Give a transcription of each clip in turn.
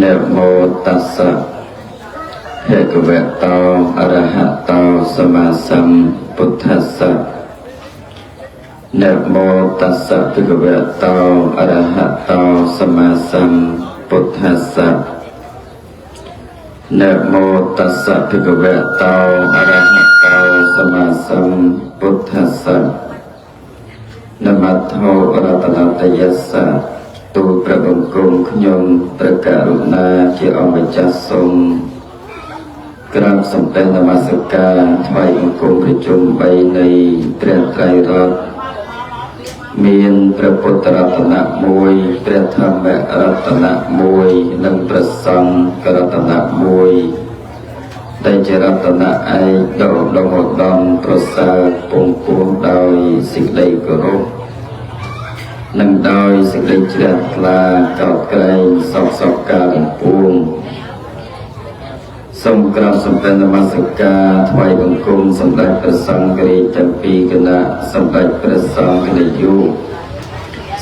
នមោតស្សៈភគវតោអរហតោសម្មាសម្ពុទ្ធស្សៈនមោតស្សៈភគវតោអរហតោសម្មាសម្ពុទ្ធស្សៈនមោតស្សៈភគវតោអរហតោសម្មាសម្ពុទ្ធស្សៈនមត្ថោរតនតយស្សៈទូលព្រះបង្គំខ្ញុំព្រះករុណាជាអម្ចាស់សូមក្រាបសំពះនមស្ការថ្វាយបង្គំប្រជុំ3នៃព្រះត្រៃរតន៍មានព្រះពុទ្ធរតនៈមួយព្រះធម្មរតនៈមួយនិងព្រះសង្ឃរតនៈមួយដែលជារតនៈឯកដ៏ឧត្តមឧត្តមប្រសើរពងពោះដោយសេចក្តីគោរពនិងដោយសេចក្តីជ្រះថ្លាកោតក្រែងសោកសោកការកំពួងសូមក្រាបសំពះនមស្ការថ្វាយបង្គំសម្ដេចព្រះសង្ឃរាជទាំងពីរគណៈសម្ដេចព្រះសង្ឃនាយក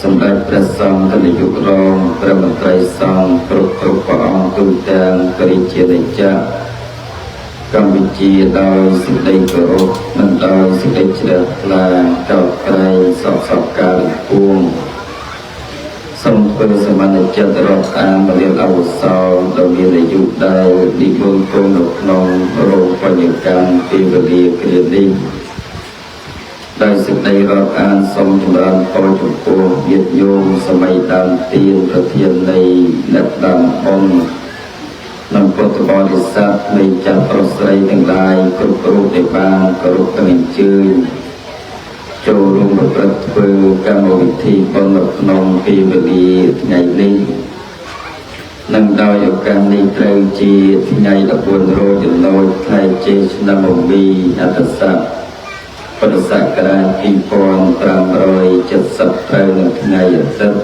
សម្ដេចព្រះសង្ឃនាយករងព្រះមន្ត្រីសង្ឃគ្រប់គ្រប់ព្រះអង្គទូទាំងព្រះរាជាណាចក្រកម្ពុជាដោយសេចក្តីគោរពនិងដោយសេចក្តីជ្រះថ្លាកោតក្រែងសោកសោកការកំពួងសូមធ្វើសមានចិត្តរាប់អានមលានអវសោដ៏មានអាយុដែលនិមន្តគង់នៅក្នុងរោងបញ្ញកម្មពេលវេលាគ្រានេះដោយសេចក្តីរាប់អានសូមចម្រើនពរចំពោះញាតិញោមសម័យដើមទានប្រធាននៃអ្នកដើមបុណ្យនិងពុទ្ធបរិស័ទនៃចាស់ប្រុសស្រីទាំងឡាយគ្រប់រូបដែលបានគោរពទាំងអញ្ជើញចូលរួមប្រព្រឹត្តធ្វើកម្មវិធីបុណ្យនៅក្នុងពេលវេលាថ្ងៃនេះនិងដោយឱកាសនេះត្រូវជាថ្ងៃ14រោចចំណូចខែចេសឆ្នាំមីអត្តស័កពុទ្ធសករាជ2570ត្រូវនៅថ្ងៃអាទិត្យ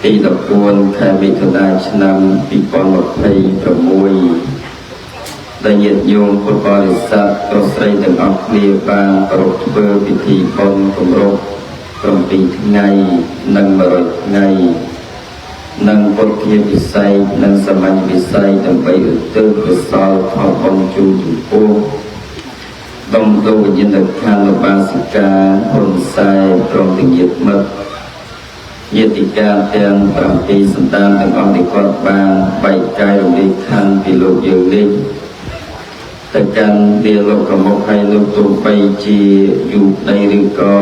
ទី14ខែមិថុនាឆ្នាំ2026ដែលញាតិញោមពុទ្ធបរិស័ទប្រុសស្រីទាំងអស់គ្នាបានប្រារព្ធធ្វើពិធីបុណ្យគម្រប់7ថ្ងៃនិង100ថ្ងៃនិងពុទ្ធាពិស័យនិងសាមញ្ញវិស័យដើម្បីឧទ្ទិសកុសលផលបុណ្យជូនចំពោះដំដូវិញ្ញាណក្ខន្ធបាសិកាហ៊ុនសែនព្រមទាំងញាតិមិត្តញាតិកាទាំង7សន្តានទាំងអស់ដែលគាត់បានបែកកាយរំលែកខណ្ឌពីលោកយើងនេះទៅកាន់លាលោកមុខហើយលោកទោះបីជាយូរក្តីឬក៏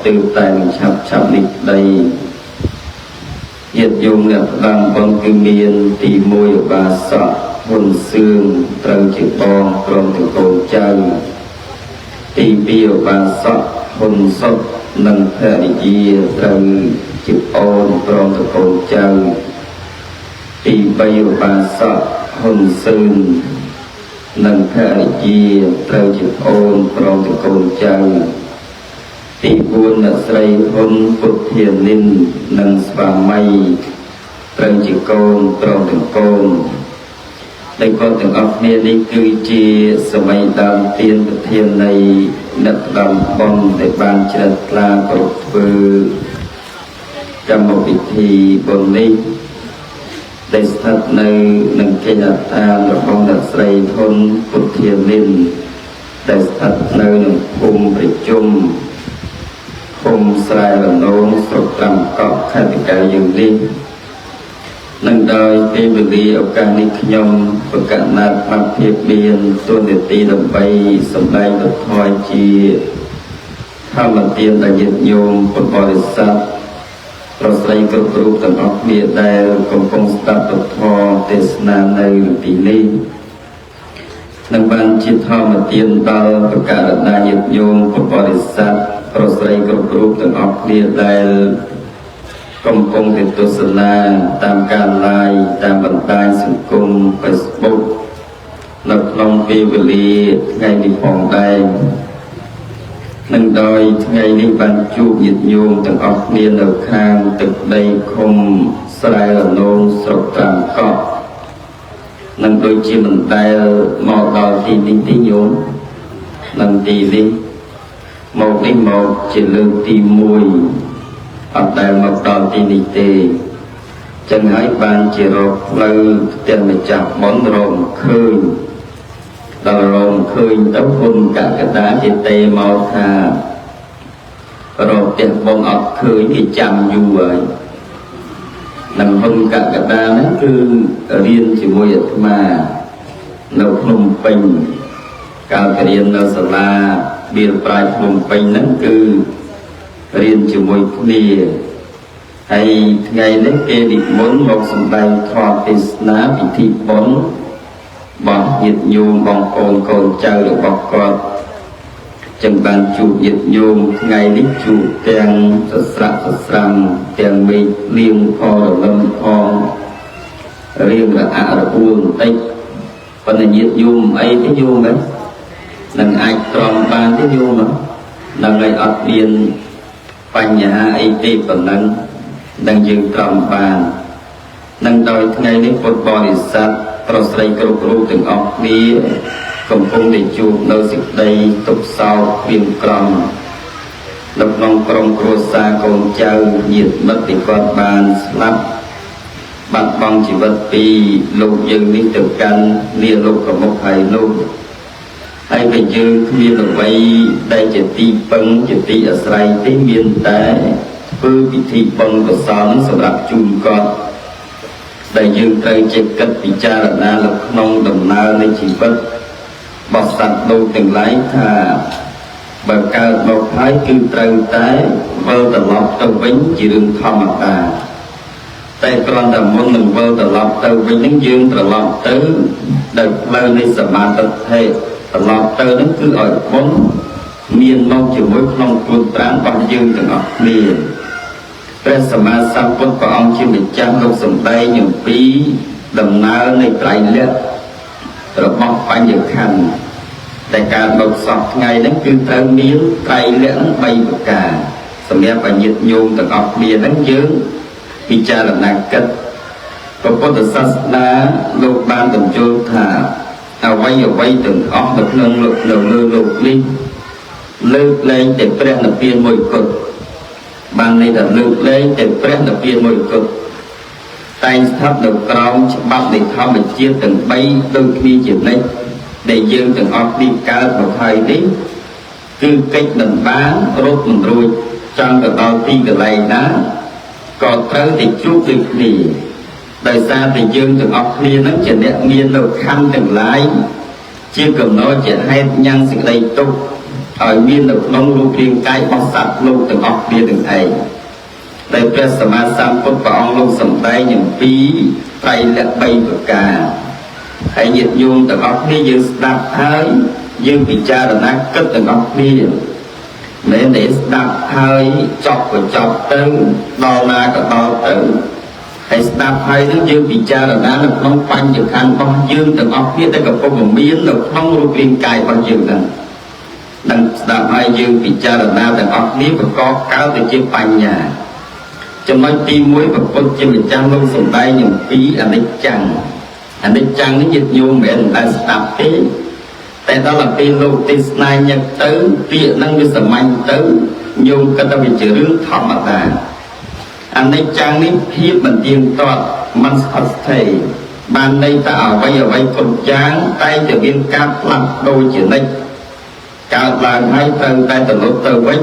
ទើបតែនឹងឆាប់ឆាប់នេះក្តីញាតិញោមអ្នកផ្ដាំបុណ្យគឺមានទី1ឧបាសកហ៊ុនសឿងត្រូវជាបងព្រមទាំងកូនចៅទី2ឧបាសកហ៊ុនសុតនិងភរិយាត្រូវជាអូនព្រមទាំងកូនចៅទី3ឧបាសកហ៊ុនសឿននិងភរិយាត្រូវជាអូនព្រមទាំងកូនចៅទី4អ្នកស្រីហ៊ុនពុទ្ធានិននិងស្វាមីត្រូវជាកូនព្រមទាំងកូនដែលគាត់ទាំងអស់គ្នានេះគឺជាសម័យដើមទានប្រធាននៃអ្នកផ្ដាំបុណ្យដែលបានជ្រះថ្លាប្រធ្វើកម្មវិធីបុណ្យនេះដែលស្ថិតនៅនឹងគេហដ្ឋានរបស់អ្នកស្រីហ៊ុនពុទ្ធានិនដែលស្ថិតនៅក្នុងភូមិប្រជុំឃុំស្រែរណងស្រុកត្រាំកក់ខេត្តតាកែវយើងនេះនឹងដោយពេលវេលាឱកាសនេះខ្ញុំប្រកាសណាត់មកភាពមានទួនាទីដើម្បីសម្ដែងពធជាធម្មទានដល់ញាតិញោមពុទ្ធបរិស័ទប្រុសស្រីគ្រប់រូបទាំងអស់គ្នាដែលកំពុងស្ដាប់ពធទេសនានៅទីនេះនឹងបានជាធម្មទានដល់ប្រកាសណាញាតិញោមពុទ្ធបរិស័ទប្រុសស្រីគ្រប់រូបទាំងអស់គ្នាដែលកំពុងតែទស្សនាតាមការ live តាមបណ្ដាញសង្គម Facebook នៅក្នុងពេលវេលាថ្ងៃនេះផងដែរនឹងដោយថ្ងៃនេះបានជួបញាតិញោមទាំងអស់គ្នានៅខាងទឹកដីឃុំស្រែរណងស្រុកត្រាំកក់នឹងដូចជាមិនដែលមកដល់ទីនេះទេញោមនឹងទីនេះមកនេះមកជាលើកទី1អត់ដែលមកដល់ទីនេះទេ ចឹងហើយបានជារកផ្លូវផ្ទះម្ចាស់បុណ្យរកឃើញដល់រកឃើញទៅគុណកកតាគេទេមកថារកផ្ទះបុណ្យអត់ឃើញគេចាំយូរហើយនឹងហ៊ុនកកតាហ្នឹងគឺរៀនជាមួយអាត្មានៅភ្នំពេញកាលរៀននៅសាលាបៀលប្រាជ្ញភ្នំពេញហ្នឹងគឺរៀនជាមួយគ្នាហើយថ្ងៃនេះគេនិមន្តមកសម្ដែងធម៌ទេសនាពិធីបុណ្យរបស់ញាតិញោមបងប្អូនកូនចៅរបស់គាត់ចឹងបានជួបញាតិញោមថ្ងៃនេះជួបទាំងសស្រាក់សស្រាំទាំងមេឃលៀងផងរលឹមផងរៀងរអាក់រអួលបន្តិចប៉ុន្តែញាតិញោមអីទេញោមហ្នឹងនឹងអាចទ្រាំបានទេញោមហ្នឹងហើយអត់មានបញ្ហាអីទេប៉ុណ្ណឹងនឹងយើងទ្រាំបាននឹងដោយថ្ងៃនេះពុទ្ធបរិស័ទប្រុសស្រីគ្រប់រូបទាំងអស់គ្នាកំពុងតែជួបនៅសេចក្តីទុក្ខសោកគ្រៀមក្រំនៅក្នុងក្រុមគ្រួសារកូនចៅញាតិមិត្តដែលគាត់បានស្លាប់បាត់បង់ជីវិតពីលោកយើងនេះទៅកាន់លាលោកមុខហើយនោះហើយក៏យើងគ្មានអ្វីដែលជាទីពឹងជាទីអាស្រ័យទេមានតែធ្វើពិធីបុណ្យកុសលសម្រាប់ជូនគាត់ដែលយើងត្រូវចេះគិតពិចារណានៅក្នុងដំណើរនៃជីវិតរបស់សត្វលោកទាំងឡាយថាបើកើតមកហើយគឺត្រូវតែវិលត្រឡប់ទៅវិញជារឿងធម្មតាតែគ្រាន់តែមុននឹងវិលត្រឡប់ទៅវិញនឹងយើងត្រឡប់ទៅដោយផ្លូវនៃសមាធិត្រឡប់ទៅនឹងគឺឲ្យបុណ្យមានមកជាមួយក្នុងខ្លួនប្រាណរបស់យើងទាំងអស់គ្នាព្រះសម្មាសម្ពុទ្ធព្រះអង្គជាម្ចាស់លោកសម្ដែងអំពីដំណើរនៃត្រៃលក្ខណ៍របស់បញ្ញខណ្ឌតែការមកសពថ្ងៃហ្នឹងគឺត្រូវមានត្រៃលក្ខណ៍3ប្រការសម្រាប់បញ្ញត្តិញោមទាំងអស់គ្នាហ្នឹងយើងពិចារណាគិតព្រះពុទ្ធសាសនាលោកបានបញ្យល់ថាអ្វីអ្វីទាំងអស់នៅក្នុងលោកនៅលើលោកនេះលើកលែងតែព្រះនិព្វានមួយគត់បានន័យថាលើកលែងតែព្រះនិព្វានមួយគត់តែងស្ថិតនៅក្រោមច្បាប់នៃធម្មជាតិទាំង3ដូចគ្នាជានិច្ចដែលយើងទាំងអស់គ្នាកើតមកហើយនេះគឺកិច្ចមិនបានរត់មិនរួចចង់ទៅដល់ទីកន្លែងណាក៏ត្រូវតែជួបដូចគ្នាដោយសារតែយើងទាំងអស់គ្នានឹងជាអ្នកមាននៅខណ្ឌទាំងឡាយជាកំណត់ជាហេតុញ៉ាំងសេចក្តីទុក្ខឲ្យមាននៅក្នុងរូបរាងកាយរបស់សត្វលោកទាំងអស់គ្នាទាំងឯងដែលព្រះសម្មាសម្ពុទ្ធព្រះអង្គលោកសម្ដែងអំពីត្រៃលក្ខណ៍3ប្រការហើយញាតិញោមទាំងអស់គ្នាយើងស្ដាប់ហើយយើងពិចារណាគិតទាំងអស់គ្នាមិនមែនតែស្ដាប់ហើយចប់ក៏ចប់ទៅដល់ណាក៏ដល់ទៅហើយស្ដាប់ហើយនឹងយើងពិចារណានៅក្នុងបញ្ញខណ្ឌរបស់យើងទាំងអស់គ្នាដែលកំពុងមាននៅក្នុងរូបរាងកាយរបស់យើងហ្នឹងនឹងស្ដាប់ហើយយើងពិចារណាទាំងអស់គ្នាប្រកបកើតទៅជាបញ្ញាចំណុចទី1ព្រះពុទ្ធជាម្ចាស់លោកសម្ដែងអំពីអនិច្ចំអនិច្ចំនេះញាតិញោមមិនមែនដែលស្ដាប់ទេតែដល់ទៅពេលលោកទេសនាញឹកទៅពាក្យហ្នឹងវាសាមញ្ញទៅញោមគិតថាវាជារឿងធម្មតាអនិច្ចំនេះភាពមិនទៀងទាត់មិនស្ថិតស្ថេរបានន័យថាអ្វីអ្វីគ្រប់យ៉ាងតែងតែមានការផ្លាស់ប្ដូរជានិច្ចកើតឡើងហើយត្រូវតែត្រឡប់ទៅវិញ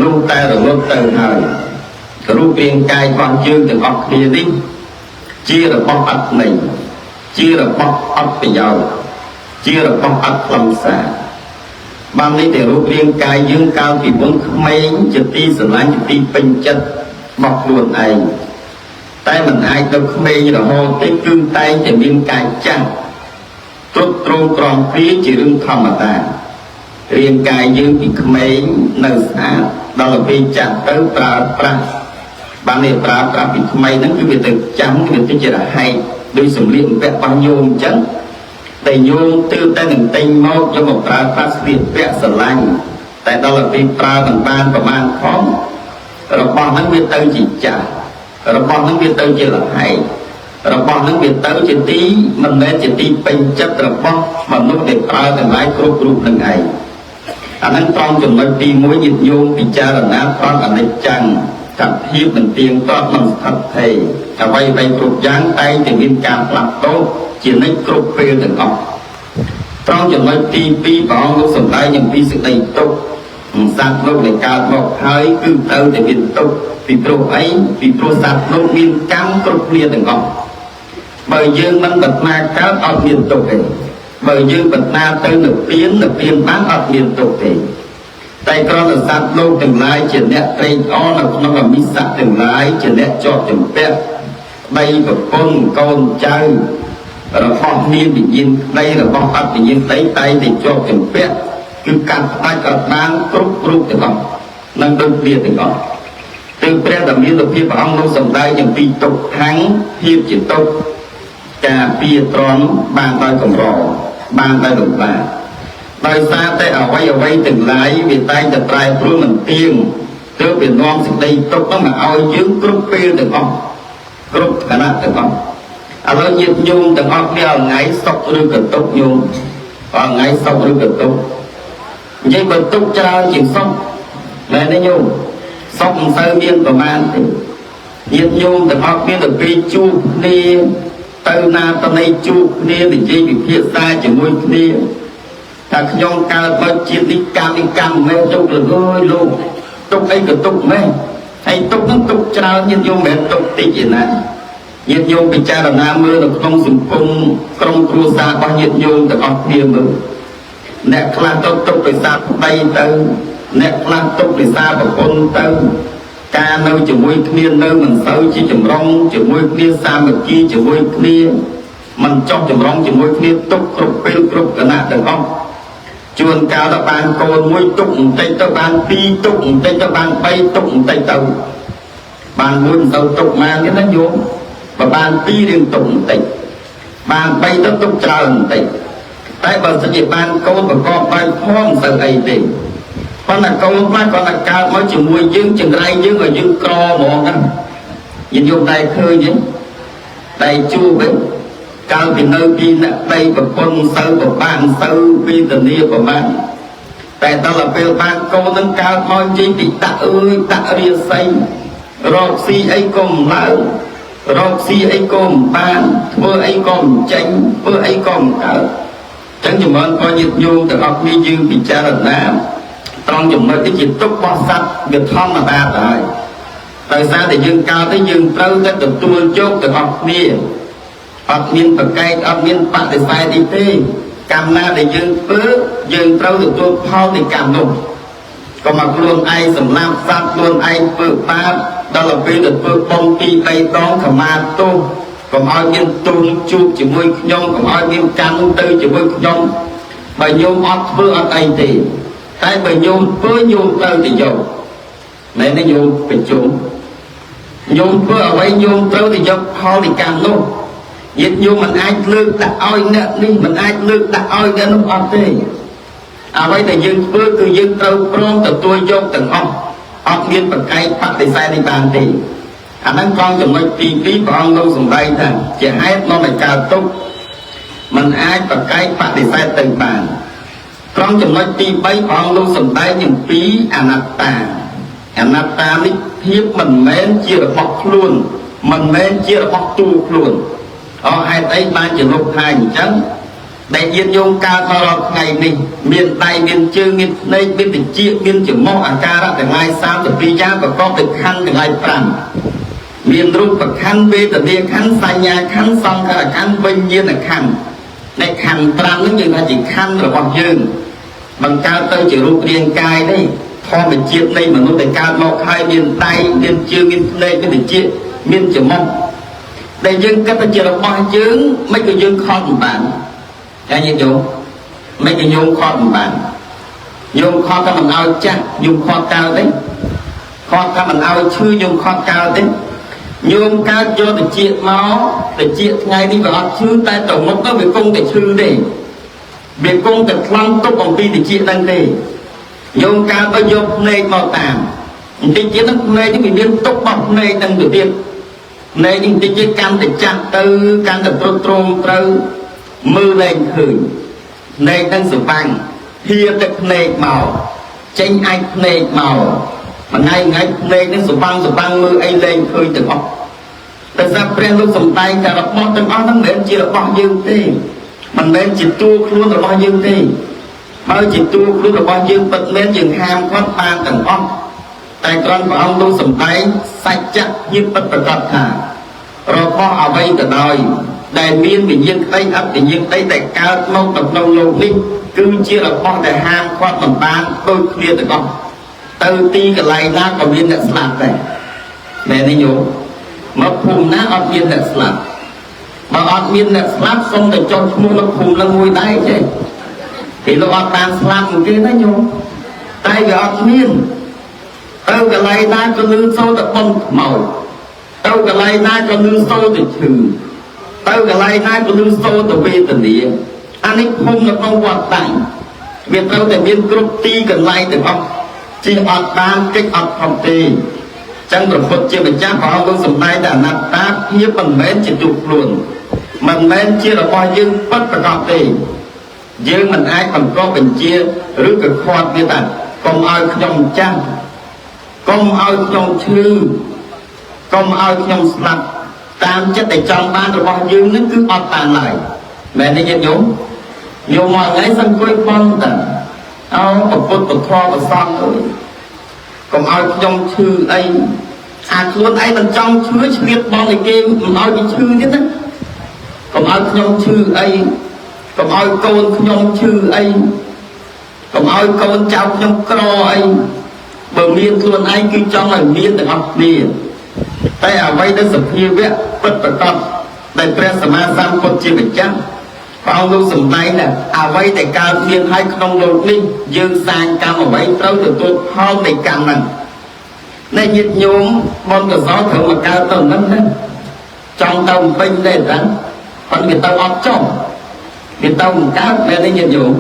លុះតែរលត់ទៅហើយរូបរាងកាយរបស់យើងទាំងអស់គ្នានេះជារបស់អត់ន័យជារបស់អត់ប្រយោជន៍ជារបស់អត់ខ្លឹមសារបាននេះតែរូបរាងកាយយើងកាលពីមុនក្មេងជាទីស្រឡាញ់ជាទីពេញចិត្តរបស់ខ្លួនឯងតែមិនអាចទៅក្មេងរហូតទេគឺតែងតែមានកាយចាស់ទ្រុឌទ្រង់ក្រំគ្រាជារឿងធម្មតារាងកាយយើងពីក្មេងនៅស្អាតដល់ពេលចាស់ទៅប្រើប្រាស់បាននេះប្រើប្រាស់ពីថ្មីហ្នឹងគឺវាទៅចាំវាទៅជារហែកដូចសម្លៀកបំពាក់របស់ញោមអញ្ចឹងតែញោមទើបតែនឹងទិញមកយកមកប្រើប្រាស់ស្លៀកពាក់ស្រឡាញ់តែដល់ពេលប្រើមិនបានប្រមាណផងរបស់ហ្នឹងវាទៅជាចាស់របស់ហ្នឹងវាទៅជារហែករបស់ហ្នឹងវាទៅជាទីមិនមែនជាទីពេញចិត្តរបស់មនុស្សដែលប្រើទាំងឡាយគ្រប់រូបនឹងឯងអាហ្នឹងត្រង់ចំណុចទី1ញាតិញោមពិចារណាត្រង់អនិច្ចំ ថាភាពមិនទៀងទាត់មិនស្ថិតស្ថេរអ្វីៗគ្រប់យ៉ាងតែងតែមានការផ្លាស់ប្ដូរជានិច្ចគ្រប់ពេលទាំងអស់ត្រង់ចំណុចទី2ព្រះអង្គលោកសម្ដែងអំពីសេចក្តីទុក្ខសត្វលោកដែលកើតមកហើយគឺត្រូវតែមានទុក្ខពីព្រោះអីពីព្រោះសត្វលោកមានកម្មគ្រប់គ្នាទាំងអស់បើយើងមិនប្រាថ្នាកើតអត់មានទុក្ខទេបើយើងប្រាថ្នាទៅនិព្វាននិព្វានបានអត់មានទុក្ខទេតែគ្រាន់តែសត្វលោកទាំងឡាយជាអ្នកត្រេកអរនៅក្នុងអមិសៈទាំងឡាយជាអ្នកជាប់ជំពាក់ប្តីប្រពន្ធកូនចៅរបស់មានវិញ្ញាណក្តីរបស់អត់វិញ្ញាណក្តីតែតែជាប់ជំពាក់គឺកាត់ផ្ដាច់អត់បានគ្រប់រូបទាំងអស់នឹងដូចគ្នាទាំងអស់ទើបព្រះដ៏មានភាពព្រះអង្គនោះសម្ដែងអំពីទុក្ខំភាពជាទុក្ខការពារទ្រាំបានដោយកម្របានដោយលំបាកដោយសារតែអ្វីអ្វីទាំងឡាយវាតែងតែប្រែប្រួលមិនទៀងទើបវានាំសេចក្តីទុក្ខមកឲ្យយើងគ្រប់ពេលទាំងអស់គ្រប់ខណៈទាំងអស់ឥឡូវញាតិញោមទាំងអស់គ្នាថ្ងៃសុខឬក៏ទុក្ខញោមថ្ងៃសុខឬក៏ទុក្ខនិយាយបើទុក្ខច្រើនជាងសុខមែនទេញោមសុខមិនសូវមានប្រមាណទេញាតិញោមទាំងអស់គ្នាទៅពេលជួបគ្នាទៅណាទៅណីជួបគ្នានិយាយពិភាក្សាជាមួយគ្នាថាខ្ញុំកើតមកជាតិនេះកម្មនេះកម្មមែនទុកលើយលោកទុកអីក៏ទុកមែនហើយទុកនឹងទុកច្រើនញាតិញោមមិនមែនទុកតិចទេណាញាតិញោមពិចារណាមើលនៅក្នុងសង្គមក្រុមគ្រួសាររបស់ញាតិញោមទាំងអស់គ្នាមើលអ្នកខ្លះទៅទុកដោយសារប្តីទៅអ្នកខ្លះទុកដោយសារប្រពន្ធទៅការនៅជាមួយគ្នានៅមិនសូវជាចម្រុងជាមួយគ្នាសាមគ្គីជាមួយគ្នាមិនចោះចម្រុងជាមួយគ្នាទុកគ្រប់ពេលគ្រប់គណៈទាំងអស់ជួនកាលទៅបានកូនមួយទុកបន្តិចទៅបានពីរទុកបន្តិចទៅបានបីទុកបន្តិចទៅបានមួយមិនសូវទុកមកទេណាញោមបើបានពីររឿងទុកបន្តិចបានបីទៅទុកច្រើនបន្តិចតែបើសិនជាបានកូនប្រកបដោយធម៌មិនសូវអីទេប៉ុន្តែកូនខ្លះគាត់តែកើតមកជាមួយយើងចង្រៃយើងឲ្យយើងក្រហ្មងហ្នឹងញាតិញោមតែឃើញទេតែជួបទេកាលពីនៅពីអ្នកដីប្រពន្ធសូវប្របាក់សូវវេទនាប្រមាណតែដល់ពេលបានកូននឹងកើតមកនិយាយពីដាក់អើយដាក់រាសីរកស៊ីអីក៏មិនឡើងរកស៊ីអីក៏មិនបានធ្វើអីក៏មិនចេញធ្វើអីក៏មិនកើតចឹងចម្រើនក៏ញាតិញោមទាំងអស់គ្នាយើងពិចារណាត្រង់ចំណុចនេះជាទុករបស់សត្វវាធម្មតាទៅហើយដោយសារតែយើងកើតទៅយើងត្រូវតែទទួលយកទាំងអស់គ្នាអត់មានប្រកែកអត់មានបដិសេធអីទេកម្មណាដែលយើងធ្វើយើងត្រូវទទួលផលនៃកម្មនោះកុំឲ្យខ្លួនឯងសម្លាប់សត្វខ្លួនឯងធ្វើបាបដល់ពេលទៅធ្វើបុណ្យពីរបីដងខមាទោសកុំឲ្យមានទុនជួបជាមួយខ្ញុំកុំឲ្យមានកម្មទៅជាមួយខ្ញុំបើញោមអត់ធ្វើអត់អីទេតែបើញោមធ្វើញោមត្រូវទៅយកមែនទេញោមប្រជុំញោមធ្វើអ្វីញោមត្រូវទៅយកផលនៃកម្មនោះញាតិញោមមិនអាចលើកដាក់ឲ្យអ្នកនេះមិនអាចលើកដាក់ឲ្យអ្នកនោះអត់ទេអ្វីដែលយើងធ្វើគឺយើងត្រូវព្រមទទួលយកទាំងអស់អត់មានប្រកែកបដិសេធនេះបានទេអាហ្នឹងត្រង់ចំណុចទី2ព្រះអង្គលោកសម្ដែងថាជាហេតុនាំឲ្យកើតទុក្ខមិនអាចប្រកែកបដិសេធទៅបានត្រង់ចំណុចទី3ព្រះអង្គលោកសម្ដែងអំពីអនត្តាអនត្តានេះភាពមិនមែនជារបស់ខ្លួនមិនមែនជារបស់ទូខ្លួនអស់ហេតុអីបានជាលោកថាអញ្ចឹងដែលញាតិញោមកើតមករាល់ថ្ងៃនេះមានដៃមានជើងមានភ្នែកមានត្រចៀកមានច្រមុះអាការៈទាំងឡាយ32យ៉ាងប្រកបដោយខណ្ឌទាំងឡាយ5មានរូបខណ្ឌវេទនាខណ្ឌសញ្ញាខណ្ឌសង្ខារខណ្ឌវិញ្ញាណខណ្ឌនៃខណ្ឌ5ហ្នឹងយើងថាជាខណ្ឌរបស់យើងបង្កើតទៅជារូបរាងកាយនេះធម្មជាតិនៃមនុស្សដែលកើតមកហើយមានដៃមានជើងមានភ្នែកមានត្រចៀកមានច្រមុះដែលយើងគិតថាជារបស់យើងមិនក៏យើងខត់មិនបានចាញាតិញោមមិនក៏ញោមខត់មិនបានញោមខត់ថាមិនឲ្យចាស់ញោមខត់កើតទេខត់ថាមិនឲ្យឈឺញោមខត់កើតទេញោមកើតយកតិចមកតិចថ្ងៃនេះវាអត់ឈឺតែទៅមុខទៅវាគង់តែឈឺទេវាគង់តែខ្លាំងទុកអំពីតិចហ្នឹងទេញោមកើតទៅយកភ្នែកមកតាមបន្តិចទៀតហ្នឹងភ្នែកនេះវាមានទុករបស់ភ្នែកហ្នឹងទៅទៀតភ្នែកនេះបន្តិចទៀតកាន់តែចាស់ទៅកាន់តែទ្រុឌទ្រោមត្រូវមើលលែងឃើញភ្នែកហ្នឹងស្វាំងហៀទឹកភ្នែកមកចេញអាចភ្នែកមក មួយថ្ងៃថ្ងៃភ្នែកនឹងសបាំងសបាំងមើលអីលែងឃើញទាំងអស់ដោយសារព្រះលោកសំដែងថារបស់ទាំងអស់ហ្នឹងមិនមែនជារបស់យើងទេមិនមែនជាតួខ្លួនរបស់យើងទេបើជាតួខ្លួនរបស់យើងពិតមែនយើងហាមគាត់បានទាំងអស់តែគ្រាន់ព្រះអង្គលោកសំដែងសច្ចៈជាពិតប្រកបថារបស់អ្វីក៏ដោយដែលមានវិញ្ញាណក្តីអត្តវិញ្ញាណក្តីដែលកើតមកនៅក្នុងលោកនេះគឺជារបស់ដែលហាមគាត់មិនបានដូចគ្នាទាំងអស់ទៅទីកន្លែងណាក៏មានអ្នកស្លាប់ដែរមែនទេញោមមកភូមិណាអត់មានអ្នកស្លាប់បើអត់មានអ្នកស្លាប់សុំតែចុះឈ្មោះនៅភូមិនឹងមួយដែរចេះគេលោកអត់តាមស្លាប់មួយគេណាញោមតែវាអត់មានទៅកន្លែងណាក៏លឺសូរតែប៉ុនខ្មោចទៅកន្លែងណាក៏លឺសូរតែឈឺទៅកន្លែងណាក៏លឺសូរតែវេទនាអានេះភូមិនៅក្នុងវត្តតាំងវាត្រូវតែមានគ្រប់ទីកន្លែងទាំងអស់ជិះអត់បានកិច្ចអត់ផុតទេចឹងព្រះពុទ្ធជាម្ចាស់ព្រះអង្គសម្ដែងតែអនត្តាភាពមិនមែនជាទូខ្លួនមិនមែនជារបស់យើងពិតប្រាកដទេយើងមិនអាចបង្កប់បញ្ជាឬក៏ខាត់វាថាកុំឲ្យខ្ញុំចាស់កុំឲ្យខ្ញុំឈឺកុំឲ្យខ្ញុំស្លាប់តាមចិត្តដែលចង់បានរបស់យើងនឹងគឺអត់បានឡើយមែនទេញាតិញោមញោមមកថ្ងៃសង្គយប៉ុនតាអោពុទ្ធពធប្រសងអើយកុំឲ្យខ្ញុំឈឺអីអាខ្លួនឯងមិនចង់ឈឺឆ្លៀតបងឲ្យគេមិនឲ្យគេឈឺទៀតណាកុំឲ្យខ្ញុំឈឺអីកុំឲ្យកូនខ្ញុំឈឺអីកុំឲ្យកូនចៅខ្ញុំក្រអីបើមានខ្លួនឯងគឺចង់ឲ្យមានទាំងអស់គ្នាតែអ្វីដែលសភាវៈពិតប្រាកដដែលព្រះសម្មាសម្ពុទ្ធជាម្ចាស់ព្រះអង្គលោកសម្ដែងថាអ្វីដែលកើតមានឲ្យក្នុងលោកនេះយើងសាងកម្មអ្វីត្រូវទទួលផលនៃកម្មហ្នឹងអ្នកញាតិញោមបុណ្យកុសលត្រូវមកកើតទៅហ្នឹងណាចង់ទៅពេញទេតាប៉ុន្តែវាទៅអត់ចុះវាទៅមិនកើតមែនទេញាតិញោម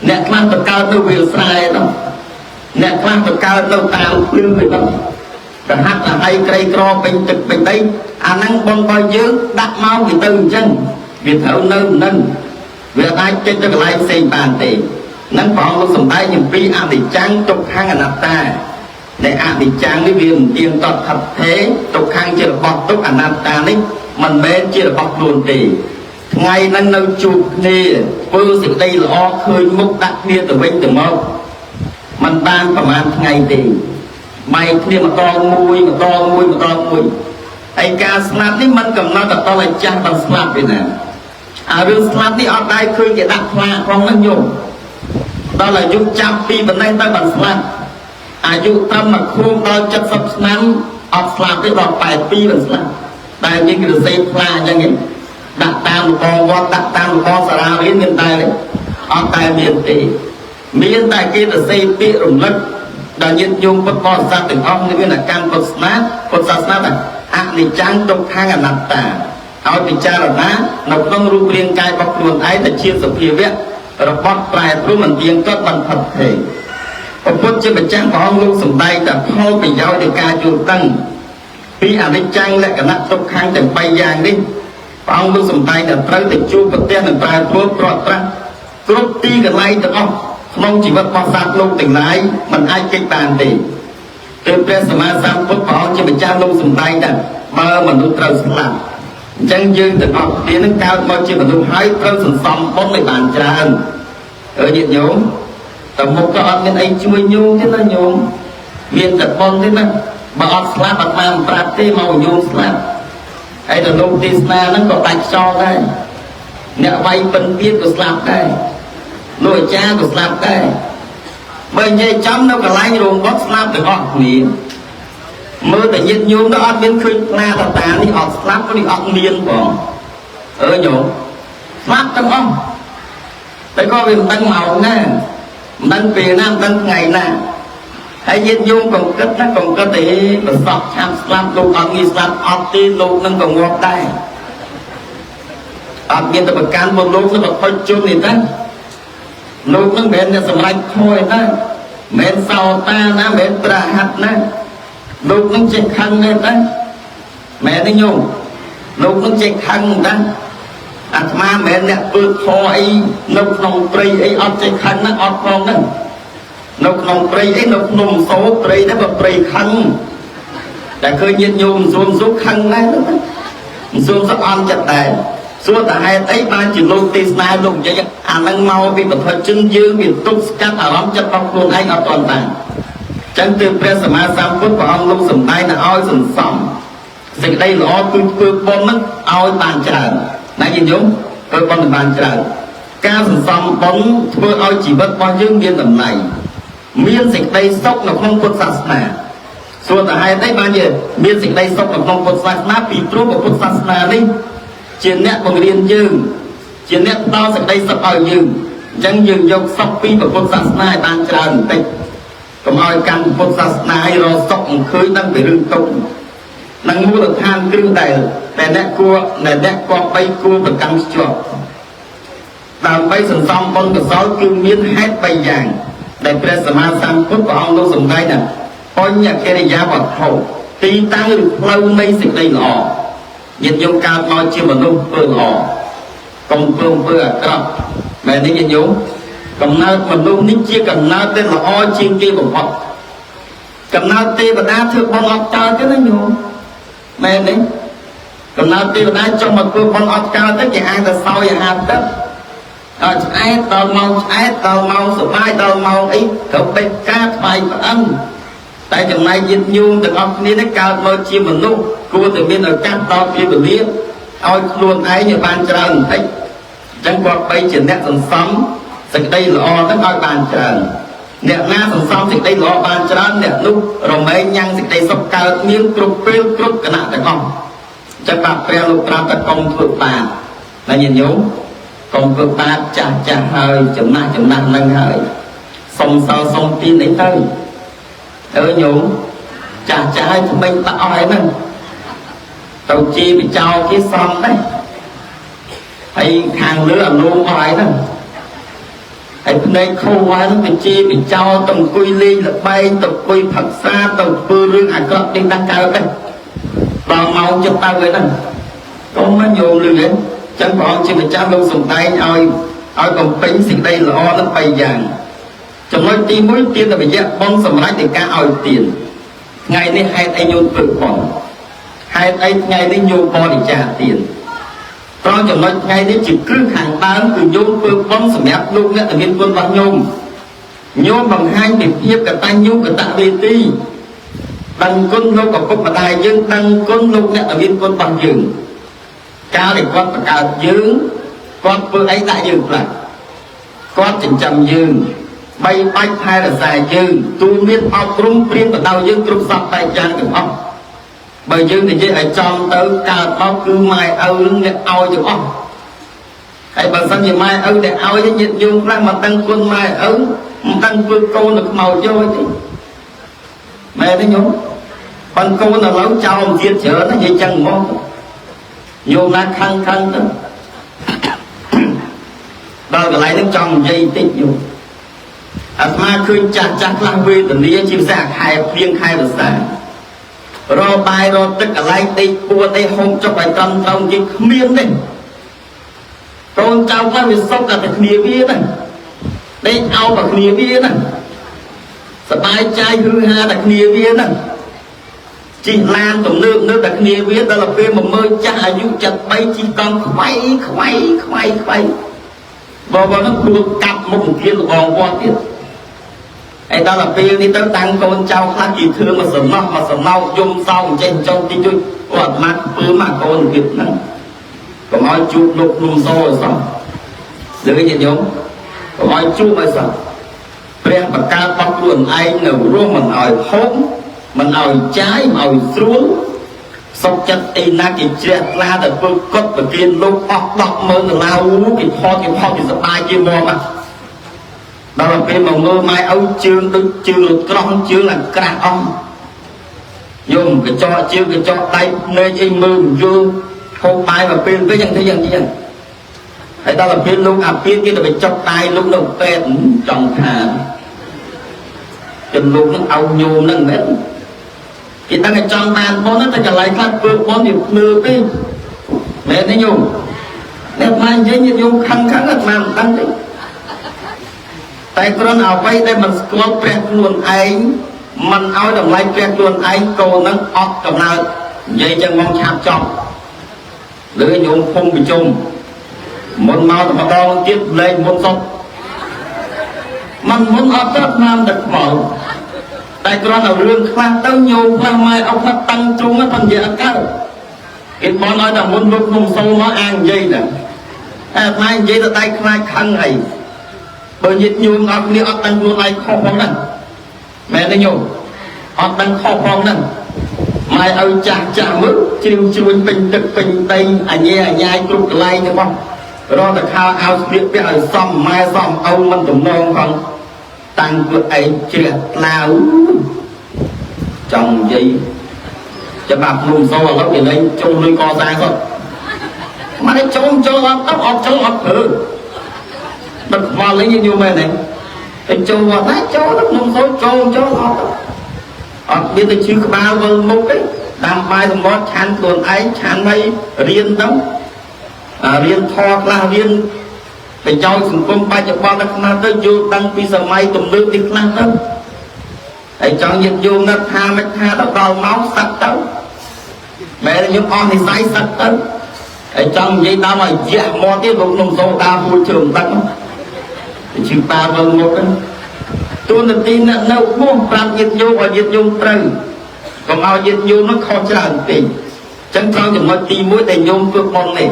អ្នកខ្លះទៅកើតនៅវាលស្រែនោះអ្នកខ្លះទៅកើតនៅតាមភ្លឺឯនោះរហាត់រហៃក្រីក្រពេញទឹកពេញដីអាហ្នឹងបុណ្យរបស់យើងដាក់មកវាទៅអញ្ចឹងវាត្រូវនៅនឹងវាអាចចេញទៅកន្លែងផ្សេងបានទេនឹងព្រះអង្គលោកសម្ដែងអំពីអនិច្ចំទុក្ខំអនត្តាដែលអនិច្ចំនេះវាមិនទៀងទាត់ថិតថេរទុក្ខំជារបស់ទុក្ខអនត្តានេះមិនមែនជារបស់ខ្លួនទេថ្ងៃហ្នឹងនៅជួបគ្នាធ្វើសេចក្តីល្អឃើញមុខដាក់គ្នាទៅវិញទៅមកมันបានប្រហែលថ្ងៃទេបែកគ្នាម្ដងមួយម្ដងមួយម្ដងមួយហើយការស្លាប់នេះมันកំណត់តដល់ឲ្យចាស់ដល់ស្លាប់ទេណាអារឿងស្លាប់នេះអត់ដែរឃើញគេដាក់ផ្លាកផងហ្នឹងញោមដល់អាយុចាប់ពីប៉ុណ្ណេះទៅបានស្លាប់អាយុត្រឹមមួយខួបដល់70ឆ្នាំអត់ស្លាប់ទេដល់82បានស្លាប់តែយើងគេសរសេរផ្លាកអញ្ចឹងឯងដាក់តាមរបងវត្តដាក់តាមរបងសាលារៀនមានតែអត់តែមានទេមានតែគេសរសេរពាក្យរំលឹកដល់ញាតិញោមពុទ្ធបរិស័ទទាំងអស់មានកម្មពុទ្ធសាសនាពុទ្ធសាសនាថាអនិច្ចំទុក្ខំអនត្តាឲ្យពិចារណានៅក្នុងរូបរាងកាយរបស់ខ្លួនឯងដែលជាសភាវៈរបស់ប្រែប្រួលមិនទៀងទាត់បានផុតទេព្រះពុទ្ធជាម្ចាស់ព្រះអង្គលោកសម្ដែងតែផលប្រយោជន៍នៃការយល់ដឹងពីអនិច្ចំលក្ខណៈទុក្ខំទាំង3យ៉ាងនេះព្រះអង្គលោកសម្ដែងតែត្រូវតែជួបប្រទះនឹងប្រែប្រួលប្រត់ប្រាស់គ្រប់ទីកន្លែងទាំងអស់ក្នុងជីវិតរបស់សត្វលោកទាំងឡាយមិនអាចគេចបានទេទើបព្រះសម្មាសម្ពុទ្ធព្រះអង្គជាម្ចាស់លោកសម្ដែងថាបើមនុស្សត្រូវស្លាប់អញ្ចឹងយើងទាំងអស់គ្នានឹងកើតមកជាមនុស្សហើយត្រូវសន្សំបុណ្យឲ្យបានច្រើនអើញាតិញោមតែមុខក៏អត់មានអីជួយញោមទេណាញោមមានតែបុណ្យទេណាបើអត់ស្លាប់អត់បានប្រាប់ទេមកញោមស្លាប់ហើយដល់លោកទេសនាហ្នឹងក៏ដាច់ខ្យល់ដែរអ្នកវាយពិនពៀនក៏ស្លាប់ដែរលោកអាចារ្យក៏ស្លាប់ដែរបើនិយាយចំនៅកន្លែងរោងបុតស្លាប់ទាំងអស់គ្នាមើលតែញាតិញោមទៅអត់មានឃើញផ្លាតតានេះអត់ស្លាប់នេះអត់មានផងអើញោមស្លាប់ទាំងអស់តែក៏វាមិនដឹងម៉ោងណាមិនដឹងពេលណាមិនដឹងថ្ងៃណាហើយញាតិញោមកុំគិតណាកុំគិតទេប្រសពឆាប់ស្លាប់លោកអត់ងាយស្លាប់អត់ទេលោកនឹងក៏ងាប់ដែរអត់មានតែប្រកាន់មកលោកនឹងបខុចជុំនេះតាលោកនឹងមិនមែនអ្នកសម្រេចខយណាមិនសោតាណាមិនប្រហាត់ណាលោកនឹងចេះខឹងទេតាមែនទេញោមលោកនឹងចេះខឹងតាអាត្មាមិនមែនអ្នកធ្វើខអីនៅក្នុងព្រៃអីអត់ចេះខឹងណាអត់ផងហ្នឹង នៅក្នុងព្រៃអីនៅភ្នំសូព្រៃដែរបើព្រៃខឹងតែឃើញញាតិញោមសួនសុខខឹងដែរសួនសុខអន់ចិត្តដែរសួរតែហេតុអីបានជាលោកទេសនាលោកនិយាយអានឹងមកពីបទជនយើងវាទុកស្កាត់អារម្មណ៍ចិត្តរបស់ខ្លួនឯងអត់ទាន់បានចឹងទើបព្រះសម្មាសម្ពុទ្ធព្រះអង្គលោកសម្ដែងឲ្យសន្សំសេចក្តីល្អគឺធ្វើបុណ្យនឹងឲ្យបានច្រើនណាញាតិញោមធ្វើបុណ្យបានច្រើនការសន្សំបុណ្យធ្វើឲ្យជីវិតរបស់យើងមានតម្លៃមានសេចក្តីសុខនៅក្នុងពុទ្ធសាសនាសួរតែហេតុអីបានជាមានសេចក្តីសុខនៅក្នុងពុទ្ធសាសនាពីព្រោះពុទ្ធសាសនានេះជាអ្នកបង្រៀនយើងជាអ្នកផ្ដល់សេចក្តីសុខឲ្យយើងអញ្ចឹងយើងយកសុខពីពុទ្ធសាសនាឲ្យបានច្រើនបន្តិចកុំឲ្យកាន់ពុទ្ធសាសនាឲ្យរកសុខមិនឃើញដឹងពីរឿងទុក្ខនឹងមូលដ្ឋានគ្រឹះដែលតែអ្នកគួរអ្នកគប្បីគួរប្រកាន់ខ្ជាប់ដើម្បីសន្សំបុណ្យកុសលគឺមានហេតុ3យ៉ាងដែលព្រះសម្មាសម្ពុទ្ធព្រះអង្គលោកសម្ដែងថាបញ្ញកិរិយាវត្ថុទីតាំងឬផ្លូវនៃសេចក្តីល្អញាតិញោមកើតមកជាមនុស្សធ្វើល្អកុំធ្វើអំពើអាក្រក់មែនទេញាតិញោមកំណើតមនុស្សនេះជាកំណើតដែលល្អជាងគេបំផុតកំណើតទេវតាធ្វើបុណ្យអត់កើតទេណាញោមមែនទេកំណើតទេវតាចង់មកធ្វើបុណ្យអត់កើតទេគេអាងតែសោយអាហារទឹកដល់ឆ្អែតដល់ម៉ោងឆ្អែតដល់ម៉ោងសុបាយដល់ម៉ោងអីត្រូវបេះការថ្វាយប្អិនតែចំណែកញាតិញោមទាំងអស់គ្នានេះកើតមកជាមនុស្សគួរតែមានឱកាសដល់ពេលវេលាឲ្យខ្លួនឯងឲ្យបានច្រើនបន្តិចអញ្ចឹងគាត់បីជាអ្នកសន្សំសេចក្តីល្អហ្នឹងឲ្យបានច្រើនអ្នកណាសន្សំសេចក្តីល្អបានច្រើនអ្នកនោះរមែងញ៉ាំងសេចក្តីសុខកើតមានគ្រប់ពេលគ្រប់គណៈទាំងអស់អញ្ចឹងបាទព្រះលោកប្រាប់តែកុំធ្វើបាបណាញាតិញោមកុំធ្វើបាបចាស់ចាស់ហើយចំណាស់ចំណាស់នឹងហើយសុំសល់សុំទានអីទៅអើញោមចាស់ចាស់ហើយថ្មិញបាក់អស់ហើយហ្នឹងទៅជីបចោគេសំដែរហើយខាងលើអាលងអស់ហើយហ្នឹងហើយភ្នែកខូហើយហ្នឹងទៅជីបចោទៅអង្គុយលេងល្បែងទៅអង្គុយផឹកសាទៅធ្វើរឿងអាក្រក់នេះដាក់កើតដែរដល់ម៉ោងចិត្តទៅហើយហ្នឹងកុំមកញោមលឺទេចឹងព្រះអង្គជាម្ចាស់លោកសម្ដែងឲ្យបំពេញសេចក្តីល្អនឹង3យ៉ាងចំណុចទី1ទានវិយៈបុណ្យសម្រាប់នៃការឲ្យទានថ្ងៃនេះហេតុអីញោមធ្វើបុណ្យហេតុអីថ្ងៃនេះញោមបរិច្ចាគទានត្រង់ចំណុចថ្ងៃនេះជាគ្រឹះខាងដើមគឺញោមធ្វើបុណ្យសម្រាប់លោកអ្នកដែលមានគុណរបស់ញោមញោមបង្ហាញពីភាពកតញ្ញូកតវេទីដឹងគុណលោកឪពុកម្ដាយយើងដឹងគុណលោកអ្នកដែលមានគុណរបស់យើងកាលដែលគាត់បង្កើតយើងគាត់ធ្វើអីដាក់យើងខ្លះគាត់ចិញ្ចឹមយើងបីបាច់ថែរក្សាយើងទូមានអប់រំព្រៀនបដៅយើងគ្រប់សពបែបយ៉ាងទាំងអស់បើយើងនិយាយឲ្យចំទៅកើតមកគឺម៉ែឪនឹងអ្នកឲ្យទាំងអស់ហើយបើសិនជាម៉ែឪអ្នកឲ្យញាតិញោមខ្លះមកដឹងគុណម៉ែឪមិនដឹងធ្វើកូនទៅខ្មោចយកទេមែនទេញោមបើកូនឥឡូវចោលទៀតច្រើនណានិយាយចឹងហ្មងញោមណាខឹងខឹងទៅដល់កន្លែងហ្នឹងចង់និយាយតិចញោមអាត្មាឃើញចាស់ចាស់ខ្លះវេទនាជាពិសេសខែព្រៀងខែវស្សារបាយរទឹកកន្លែងដេកពួតអីហុំចុកឲ្យត្រឹមត្រូវនិយាយគ្មានទេកូនចៅខ្លះវាសុខតែគ្នាវាណាដេកអោបតែគ្នាវាណាសបាយចាយហឺហាតែគ្នាវាណាជិះឡានទំនើបនៅតែគ្នាវាដល់ពេលមកមើលចាស់អាយុ73ជិះកង់ខ្វៃខ្វៃខ្វៃខ្វៃបងបងហ្នឹងព្រោះកាប់មុខទៀតលបងវត្តទៀតហើយដល់ពេលនេះទៅតាំងកូនចៅខ្លះគេធ្វើមកសំណោះមកសំណោកយំសោកចេះចង់ទីជួយអូអាត្មាពើមកកូនទៀតហ្នឹងកុំឲ្យជួបលោកភ្នំសឲ្យសោះលើញាតិញោមកុំឲ្យជួបឲ្យសោះព្រះបង្កើតរបស់ខ្លួនឯងនៅរស់មិនឲ្យហូបមិនឲ្យចាយមិនឲ្យស្រួលសុខចិត្តអីណាគេជ្រះថ្លាទៅធ្វើកត់ប្រគិនលោកអស់100000ដុល្លារគេថតគេផកគេសប្បាយគេមកដល់ពេលមកមើលម៉ែឪជើងដូចជើងរត់ក្រោះជើងឡើងក្រាស់អស់យំកញ្ចក់ជើងកញ្ចក់ដៃភ្នែកអីមើលមិនយល់ហូបបាយមកពេលវិញយ៉ាងទៅយ៉ាងនេះហើយដល់ពេលលោកអាពានគេទៅបញ្ចុកដៃលោកនៅពេទ្យចង់ថាចំលោកនឹងឲ្យញោមនឹងមែនគេដឹងតែចង់បានបុណ្យតែកន្លែងខ្លះធ្វើបុណ្យវាភ្នើទេមែនទេញោមអ្នកមកនិយាយញោមខឹងខឹងអាត្មាមិនដឹងទេត តែគ្រាន់អ្វីដែលមិនស្គាល់ព្រះខ្លួនឯងមិនឲ្យតម្លៃព្រះខ្លួនឯងកូននឹងអត់កំណើតនិយាយចឹងមកឆាប់ចប់ឬញោមភូមិប្រជុំមុនមកតែម្ដងទៀតលែងមុនសុខមិនមុនអត់ទៅតាមតែខ្មៅតែគ្រាន់តែរឿងខ្លះទៅញោមខ្លះម៉ែអុកខ្លះតាំងជ្រុងហ្នឹងនិយាយអត់កើតគេបនឲ្យតែមុនលោកខ្ញុំសូមកអាងនិយាយណាតែអាត្មានិយាយទៅដៃខ្លាចខឹងអីបើញាតិញោមអត់គ្នាអត់ដឹងខ្លួនឯងខុសផងហ្នឹងមែនទេញោមអត់ដឹងខុសផងហ្នឹងម៉ែឲ្យចាស់ចាស់មើលជ្រាវជ្រួញពេញទឹកពេញដីអញែអញ៉ាយគ្រប់កន្លែងទាំងអស់រត់តែខោអាវស្លៀកពាក់ឲ្យសមម៉ែសមឪមិនទំនងផងតាំងខ្លួនឯងជ្រះថ្លាចង់និយាយច្បាប់ភ្នំសូឥឡូវគេលែងចូលលុយកសាងសុទ្ធមកនេះចូលចូលអត់ទៅអត់ចូលអត់ធ្វើមិនខ្វល់លេងយូរមែនទេតែចូលអត់ណាចូលទៅភ្នំសូចូលចូលអត់អត់មានទៅឈឺក្បាលវិលមុខទេតាមបាយសម្បត្តិឆាន់ខ្លួនឯងឆាន់ឲ្យរៀនទៅរៀនធម៌ខ្លះរៀនប្រយោជន៍សង្គមបច្ចុប្បន្នទៅខ្លះទៅយល់ដឹងពីសម័យទំនើបនេះខ្លះទៅហើយចង់ញាតិញោមណាត់ថាមិនថាទៅដល់ម៉ោងសឹកទៅមែនខ្ញុំអស់និស័យសឹកទៅហើយចង់និយាយដើមឲ្យយះមកទៀតលោកខ្ញុំសូដាពូជើងទឹកឈឺប៉ាវិលមុខហ្នឹងទួនាទីអ្នកនៅបួសប្រាប់ញាតិញោមឲ្យញាតិញោមត្រូវកុំឲ្យញាតិញោមនឹងខុសច្រើនពេកអញ្ចឹងត្រង់ចំណុចទី1ដែលញោមធ្វើបុណ្យនេះ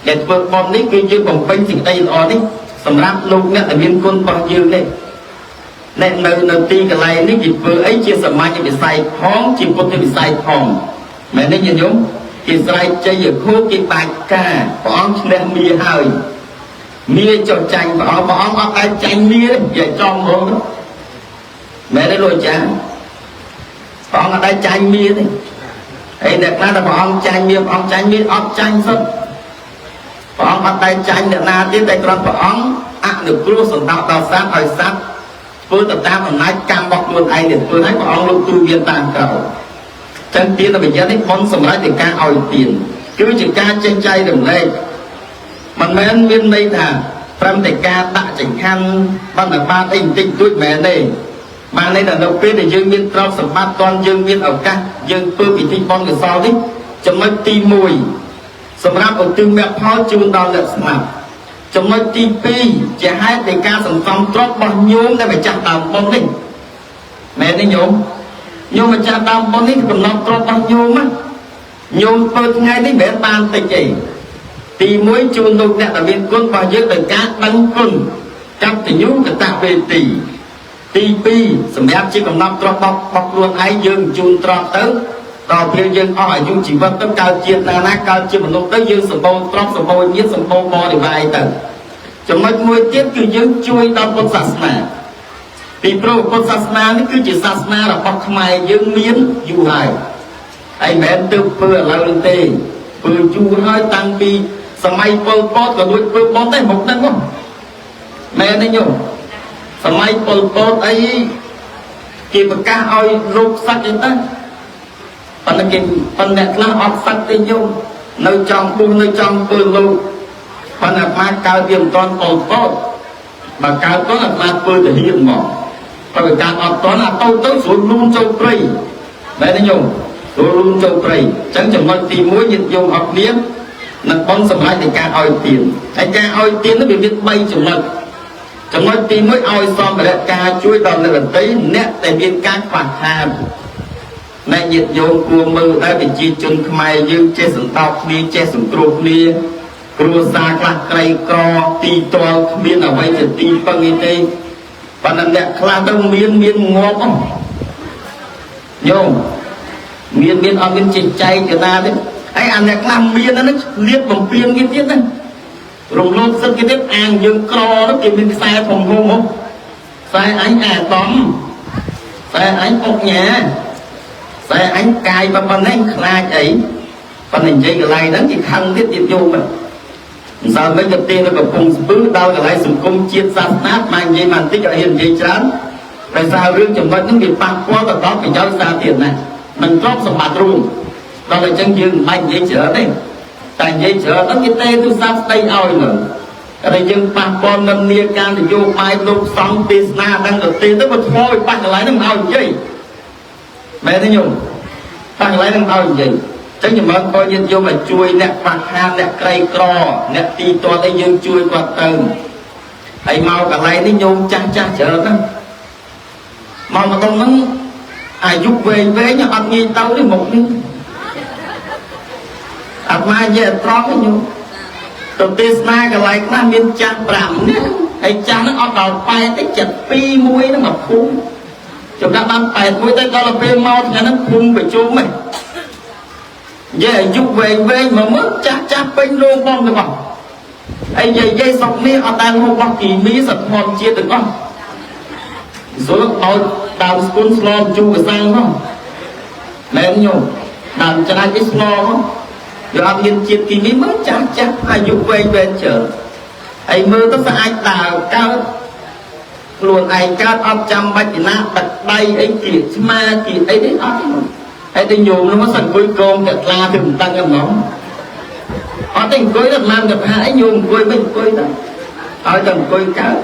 ដែលធ្វើបុណ្យនេះគឺយើងបំពេញសេចក្តីល្អនេះសម្រាប់លោកអ្នកដែលមានគុណរបស់យើងនេះអ្នកនៅទីកន្លែងនេះគេធ្វើអីជាសមាជវិស័យផងជាពុទ្ធវិស័យផងមែនទេញាតិញោមគេស្រែកជ័យខូគេបាច់ការព្រះអង្គឈ្នះមាហើយមាចុះចាញ់ព្រះអង្គព្រះអង្គអត់ដែលចាញ់មាទេនិយាយចំហ្មងមែនទេលោកអាចារ្យព្រះអង្គអត់ដែលចាញ់មាទេហើយអ្នកខ្លះតែព្រះអង្គចាញ់មាព្រះអង្គចាញ់មាអត់ចាញ់សុទ្ធព្រះអង្គអត់ដែលចាញ់អ្នកណាទៀតតែគ្រាន់ព្រះអង្គអនុគ្រោះសន្តោសដល់សត្វឲ្យសត្វធ្វើទៅតាមអំណាចកម្មរបស់ខ្លួនឯងដែលធ្វើឲ្យព្រះអង្គលោកទូមានតាមក្រោយចឹងទានវិញ្ញានេះបុណ្យសម្រាប់តែការឲ្យទានគឺជាការចេះចែករំលែកមិនមែនមានន័យថាត្រឹមតែការដាក់ចង្ហាន់បណ្ឌបាតអីបន្តិចបន្តួចមែនទេបានន័យថានៅពេលដែលយើងមានទ្រព្យសម្បត្តិតន់យើងមានឱកាសយើងធ្វើពិធីបុណ្យកុសលនេះចំណុចទី1សម្រាប់ឧទ្ទិសមគ្គផលជូនដល់អ្នកស្លាប់ចំណុចទី2ជាហេតុនៃការសន្សំទ្រព្យរបស់ញោមដែលម្ចាស់ដើមបុណ្យនេះមែនទេញោមញោមម្ចាស់ដើមបុណ្យនេះកំណត់ទ្រព្យរបស់ញោមណាញោមធ្វើថ្ងៃនេះមិនមែនបានតិចទេទី1ជូនលោកអ្នកដែលមានគុណរបស់យើងដោយការដឹងគុណកតញ្ញូកតវេទីទី2សម្រាប់ជាកំណត់ទ្រព្យរបស់ខ្លួនឯងយើងជូនទ្រព្យទៅដល់ពេលយើងអស់អាយុជីវិតទៅកើតជាតិណាណាកើតជាមនុស្សទៅយើងសម្បូរទ្រព្យសម្បូរញាតិសម្បូរបរិវារទៅចំណុចមួយទៀតគឺយើងជួយដល់ពុទ្ធសាសនាពីព្រោះពុទ្ធសាសនានេះគឺជាសាសនារបស់ខ្មែរយើងមានយូរហើយហើយមិនមែនទើបធ្វើឥឡូវនេះទេធ្វើយូរហើយតាំងពីសម័យប៉ុលពតក៏ដូចធ្វើបុណ្យដែរមកហ្នឹងមែនទេញោមសម័យប៉ុលពតអីគេប្រកាសឲ្យលោកសឹកអីទៅប៉ុន្តែគេប៉ុន្តែខ្លះអត់សឹកទេញោមនៅចង់ពុះនៅចង់ធ្វើលោកប៉ុន្តែអាត្មាកើតវាមិនទាន់ប៉ុលពតបើកើតទៅអាត្មាធ្វើទៅហ៊ានមកបើកើតអត់ទាន់អាតូចទៅស្រួលលូនចូលព្រៃមែនទេញោមស្រួលលូនចូលព្រៃអញ្ចឹងចំណុចទី1ញាតិញោមអត់គ្នានឹងបុណ្យសម្រាប់នៃការឲ្យទានហើយការឲ្យទាននោះវាមាន3ចំណុចចំណុចទី1ឲ្យសម្ភារៈការជួយដល់អ្នកដទៃអ្នកដែលមានការខ្វះខាតអ្នកញាតិញោមគួរមើលដែរប្រជាជនខ្មែរយើងចេះសន្តោសគ្នាចេះសង្គ្រោះគ្នាគ្រួសារខ្លះក្រីក្រទីទល់គ្មានអ្វីជាទីពឹងអីទេប៉ុន្តែអ្នកខ្លះទៅមានងាប់ញោមមានអត់មានចេះចែកកណាទេហើយអាអ្នកខ្លះមានហ្នឹងលៀបបំពេញគេទៀតណារំលោភសិទ្ធគេទៀតអាងយើងក្រទៅគេមានខ្សែធំហុំហ៎ខ្សែអញអាតំខ្សែអញពុកញ៉ាខ្សែអញកាយប៉ុណ្ណេះខ្លាចអីប៉ុន្តែនិយាយកន្លែងហ្នឹងគេខឹងទៀតទៀតយំមិនសើមិនទៅទេនៅកំពង់ស្ពឺដល់កន្លែងសង្គមជាតិសាសនាមកនិយាយបានតិចឲ្យហ៊ាននិយាយច្រើនដោយសាររឿងចំណុចហ្នឹងវាប៉ះពាល់ទៅដល់ប្រយោជន៍សាធារណៈមិនទ្រព្យសម្បត្តិរួមដល់អញ្ចឹងយើងមិនបាច់និយាយច្រើនទេតែនិយាយច្រើនហ្នឹងគេទេទូរស័ព្ទស្ដីឲ្យមើល តែយើងប៉ះពាល់និន្នាការនយោបាយលោកសង្ឃទេសនាដល់ទៅទេទៅបើធម៌ឲ្យប៉ះកន្លែងហ្នឹងមិនឲ្យនិយាយមែនទេញោមប៉ះកន្លែងហ្នឹងមិនឲ្យនិយាយចឹងខ្ញុំមកក៏ញាតិញោមឲ្យជួយអ្នកខ្វះខាតអ្នកក្រីក្រអ្នកទីទាត់អីយើងជួយគាត់ទៅហើយមកកន្លែងនេះញោមចាស់ចាស់ច្រើនណាស់មកម្ដុំហ្នឹងអាយុវែងវែងអត់ងាយទៅទេមុខនេះអាត្មានិយាយត្រង់ទេញោមទៅទេសនាកន្លែងខ្លះមានចាស់5នាក់ហើយចាស់ហ្នឹងអត់ដល់8ទេ72មួយហ្នឹងមកភូមិចំណាប់បាន81ទៅដល់ពេលមកថ្ងៃហ្នឹងភូមិប្រជុំហ៎និយាយអាយុវែងវែងមកមើលចាស់ចាស់ពេញរោងបងទាំងអស់ហើយយាយយាយស្រុកនេះអត់ដែលហូបរបស់គីមីសធម្មជាតិទាំងអស់ស្រួលឲ្យដើមស្គុនស្លមជូរកសាំងផងមែនញោមដើមច្រាច់អីស្លផងវាអត់មានជាតិគីមីមើលចាស់ចាស់អាយុវែងវែងច្រើនហើយមើលទៅស្អាតដើរកើតខ្លួនឯងកើតអត់ចាំបាច់ពីណាដឹកដៃអីគៀកឆ្មាគៀកអីទេអត់ទេហើយទៅញោមនោះមកសអង្គុយកងតែខ្លាទៅមិនដឹងហ្មងអត់ទេអង្គុយទៅបានទៅថាអីញោមអង្គុយមិនអង្គុយទៅឲ្យតែអង្គុយកើត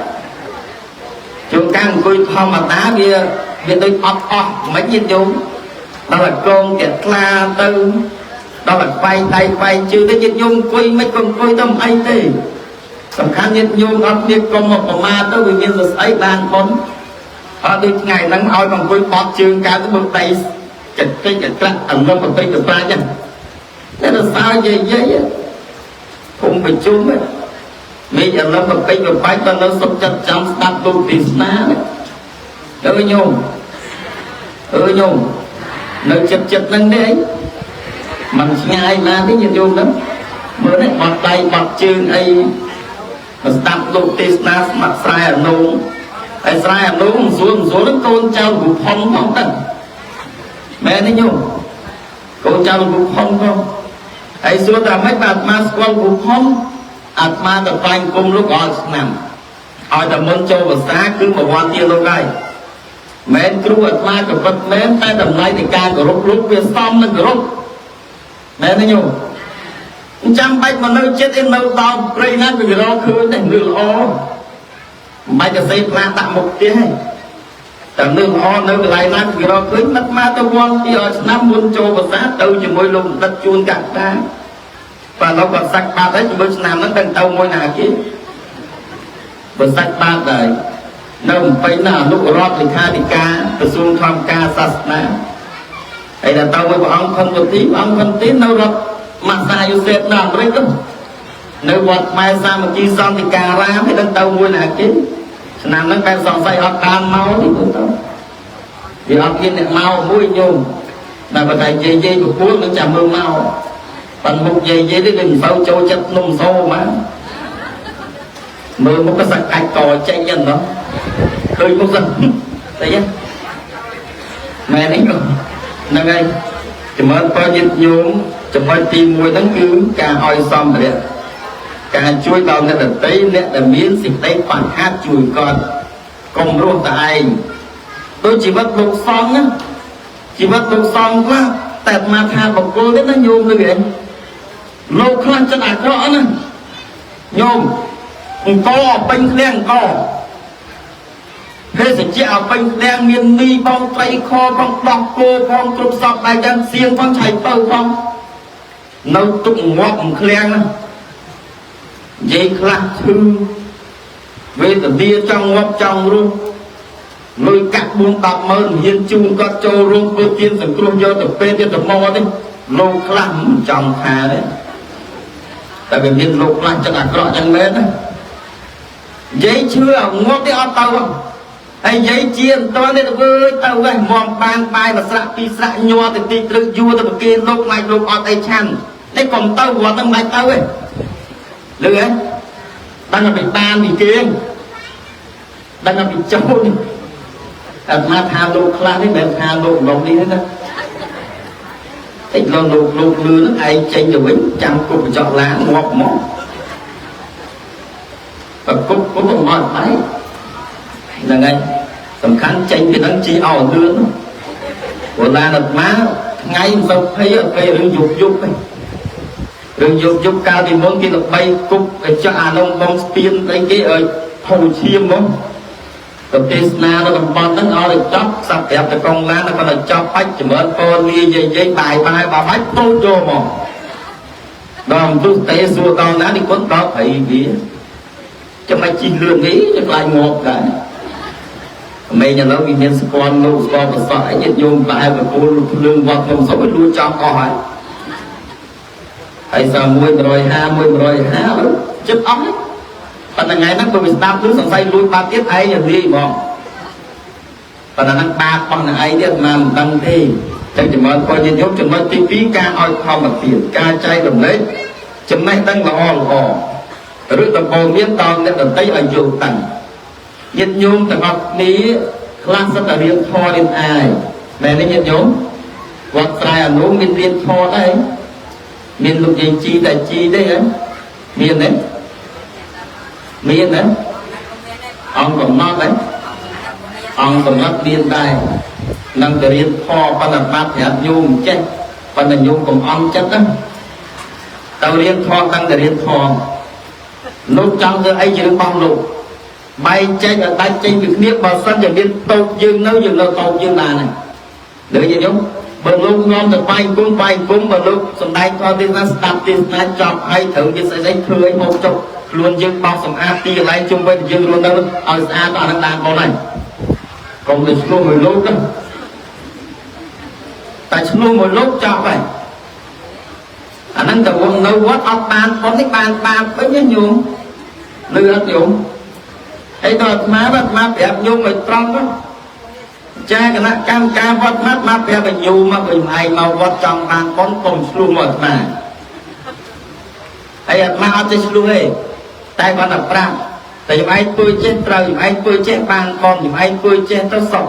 ជួនកាលអង្គុយធម្មតាវាដូចអត់អស់មិនញាតិញោមដល់តែកងតែខ្លាទៅដល់តែខ្វែងដៃខ្វែងជើងទៅញាតិញោមអង្គុយមិនក៏អង្គុយទៅមិនអីទេសំខាន់ញាតិញោមអត់មានកុំមកប្រមាទទៅវាមានសស្អីបានបុណ្យអត់ដូចថ្ងៃហ្នឹងឲ្យអង្គុយបត់ជើងកើតទៅមើលដៃចិត្តតិចក្រាក់អន្លំបន្តិចទៅប្រាជ្ញតែដល់សើយាយយាយភូមិប្រជុំមេឃអន្លំបន្តិចបំបាច់ដល់នៅសុខចិត្តចាំស្ដាប់លោកទេសនាទៅញោមអើញោមនៅចិត្តចិត្តហ្នឹងទេអីមិនឆ្ងាយណាទេញាតិញោមហ្នឹងមើលនេះបត់ដៃបត់ជើងអីមកស្ដាប់លោកទេសនាស្មាត់ស្រែអនុហើយស្រែអនុស្រួលស្រួលកូនចៅគ្រូផុនផងទៅមែនទេញោមកូនចៅគ្រូផុនផងហើយសួរថាម៉េចបាទអាត្មាស្គាល់គ្រូផុនអាត្មាទៅបាញ់គុំលោកអត់ឆ្នាំឲ្យតែមុនចូលភាសាគឺមកវត្តទាលោកហើយមែនគ្រូអាត្មាក៏ពិតមែនតែតម្លៃនៃការគោរពលោកវាសមនឹងគោរពមែនទេញោមចាំបាច់មកនៅចិត្តអីនៅដល់ព្រៃណាក៏វារកឃើញដែររឿងល្អមិនបាច់ទៅសេផ្លាដាក់មុខផ្ទះទេតែរឿងល្អនៅកន្លែងណាក៏វារកឃើញមិនមកទៅវត្តទីឲ្យឆ្នាំមុនចូលភាសាទៅជាមួយលោកបណ្ឌិតជួនកតាបាទលោកគាត់សាច់បាត់ហើយជាមួយឆ្នាំហ្នឹងដឹងទៅមួយណាគេបើសាច់បាត់ហើយនៅបំពេញណាអនុរដ្ឋលេខាធិការក្រសួងធម្មការសាសនាហើយដល់ទៅមួយព្រះអង្គខុនវទីព្រះអង្គខុនទីនៅរដ្ឋម៉ាសាយូសេតនៅអាមេរិកនៅវត្តខ្មែរសាមគ្គីសន្តិការាមហើយដឹងទៅមួយណាគេឆ្នាំហ្នឹងបែបសង្ស័យអត់បានមកទេទៅវាអត់មានអ្នកមកមួយញោមតែបើតែយាយយាយប្រពន្ធនឹងចាំមើលមកប៉ាន់មុខយាយយាយនេះដូចមិនសូវចូលចិត្តនំសូមកមើលមុខក៏សាច់កាច់កចេញហ្នឹងណោះឃើញមុខសិនស្អីហ្នឹងមែនទេហ្នឹងហើយចម្រើនពរញាតិញោមចំណុចទី1ហ្នឹងគឺការឲ្យសម្ភារៈការជួយដល់អ្នកដទៃអ្នកដែលមានសេចក្តីខ្វះខាតជួយគាត់កុំរស់តែឯងដូចជីវិតលោកសង្ឃណាជីវិតលោកសង្ឃខ្លះតែអាត្មាថាបុគ្គលទេណាញោមនឹងឯងលោកខ្លះចិត្តអាក្រក់ណាញោមអង្គពេញឃ្លាំងអង្គភេសជ្ជៈឲ្យពេញឃ្លាំងមានមីផងត្រីខផងដោះគោផងគ្រប់សពបែបយ៉ាងសៀងផងឆៃពៅផងនៅទុកងាប់ឃ្លាំងណានិយាយខ្លះឈឺវេទនាចង់ងាប់ចង់រស់លុយកាក់4 10ម៉ឺនហ៊ានជូនគាត់ចូលរួមធ្វើទានសង្គ្រោះយកទៅពេទ្យយកទៅមកទេលោកខ្លះមិនចង់ថាទេតែវាមានលោកខ្លះចិត្តអាក្រក់ចឹងមែនណានិយាយឈឺឲ្យងាប់ទេអត់ទៅហើយនិយាយជាមិនតនេះទៅវើទៅវិញមកបានបាយមួយស្រាក់ពីរស្រាក់ញ័រទៅទីត្រឹកយួរទៅប្រគេនលោកខ្លាចលោកអត់អីឆាន់នេះកុំទៅវត្តហ្នឹងមិនទៅទេលឺហ៎ដឹងតែពីបានពីគេដឹងតែពីចូលនេះអាត្មាថាលោកខ្លះនេះមិនមែនថាលោកម្ដងនេះទេណាតិចលោកលោកលោកលឺហ្នឹងឯងចេញទៅវិញចាំគប់កញ្ចក់ឡានងាប់មកប្រគប់គប់មកអត់បែកហ្នឹងហើយសំខាន់ចេញពីហ្នឹងជីអោលឿនព្រោះឡានអាត្មាថ្ងៃមិនសូវភ័យអត់ភ័យរឿងយប់យប់ទេ រឿងយប់យប់កាលពីមុនគេល្បីគប់ឲ្យចាក់អានំបងស្ពានអីគេឲ្យផូឈាមមកទៅទេសនានៅតំបន់ហ្នឹងឲ្យចប់សាប់ប្រាប់តកងឡានដល់គាត់ចប់បាច់ចម្រើនពរលាយាយយាយបាយបាយបាបាច់ប្រូចយកមកដល់ទុទេសួរដល់ណានេះគាត់ដល់ព្រៃវាចាំមិនជីលឿននេះខ្លាចងាប់ដែរមេញឥឡូវវាមានស្គាល់លោកស្គាល់ប្រសក់អីញាតិញោមបែបកូលភ្លើងវត្តខ្ញុំសុំឲ្យលួចចំអស់ហើយហើយសា150 150ចិត្តអស់ប៉ុន្តែថ្ងៃហ្នឹងបើវាស្ដាប់ឬសង្ស័យលួចបាត់ទៀតឯងនិយាយហ្មងប៉ុន្តែហ្នឹងបាបរបស់នឹងឯងទៀតមិនដឹងទេចឹងចម្រើនពរញាតិញោមចំណុចទី2ការឲ្យធម្មទានការចែករំលែកចំណេះដឹងល្អល្អឬដំបូងមានដល់អ្នកដទៃឲ្យយល់តាំងញាតិញោមទាំងអស់គ្នាខ្លះសិតតែរៀនធម៌រៀនអាយមែនទេញាតិញោមវត្តស្រែអនុមានរៀនធម៌ដែរមានលោកយាយជីតែជីទេហ៎មានទេមានទេអង្គកំណត់ទេអង្គកំណត់មានដែរនឹងទៅរៀនធម៌ប៉ុន្តែបាត់ប្រាប់ញោមចេះប៉ុន្តែញោមកុំអន់ចិត្តណាទៅរៀនធម៌តាំងតែរៀនធម៌លោកចង់ធ្វើអីជារឿងរបស់លោកបែងចែកឲ្យដាច់ចេញពីគ្នាបើសិនជាមានតូបយើងនៅយើងនៅតូបយើងបានហើយលើញាតិញោមបើលោកនាំទៅបាយគុំបាយគុំបើលោកសំដែងធម៌ទេសនាស្ដាប់ទេសនាចប់ហើយត្រូវមានស្អីស្អីធ្វើឲ្យមកចុះខ្លួនយើងបោសសម្អាតទីកន្លែងជុំវិញយើងរស់នៅឲ្យស្អាតអានឹងបានបងហើយកុំទៅឆ្លោះមួយលោកទៅតែឆ្លោះមួយលោកចប់ហើយអាហ្នឹងតែនៅវត្តអត់បានប៉ុននេះបានបានពេញញោមលឺអត់ញោមហើយដល់អាត្មាអាត្មាប្រាប់ញោមឲ្យត្រង់ទៅចាគណៈកម្មការវត្តមកមកប្រាប់ឲ្យញោមមកវិញឯងមកវត្តចង់បានប៉ុនកុំឆ្លោះមកអាត្មាហើយអាត្មាអត់ចេះឆ្លោះទេតែគាត់តែប្រាប់តែខ្ញុំឯងធ្វើចេះត្រូវខ្ញុំឯងធ្វើចេះបានប៉ុនខ្ញុំឯងធ្វើចេះទៅសុខ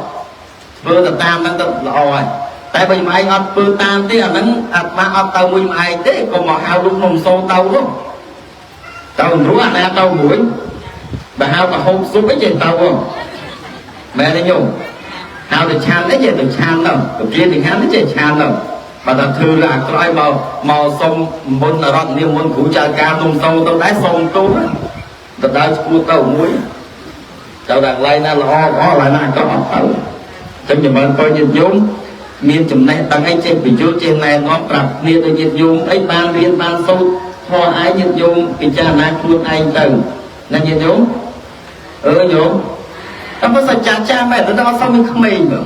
ធ្វើទៅតាមហ្នឹងទៅល្អហើយតែបើខ្ញុំឯងអត់ធ្វើតាមទេអាហ្នឹងអាត្មាអត់ទៅមួយខ្ញុំឯងទេកុំមកហៅលោកនំសូទៅនោះទៅរស់អាណាទៅមួយបើហៅទៅហូបស៊ុបអីចេះទៅហ៎មែនទេញោមហៅទៅឆានអីចេះទៅឆានទៅពគាទៅឆានចេះឆានទៅបើថាធ្វើរឿងអាក្រក់ឲ្យមកមកសុំមុនរត់នាមុនគ្រូចៅការនំសូទៅដែរសុំទូទៅដើរឈួតទៅមួយទៅដល់កន្លែងណាល្អល្អកន្លែងណាអាក្រក់អត់ទៅចឹងចម្រើនពរញាតិញោមមានចំណេះដឹងអីចេះបញ្យល់ចេះណែនាំប្រាប់គ្នាទៅញាតិញោមអីបានរៀនបានសូត្រធម៌ឯងញាតិញោមពិចារណាខ្លួនឯងទៅណាញាតិញោមអើញោមតែបើសច្ចាចាមែនតែអត់សូវមានក្មេងបង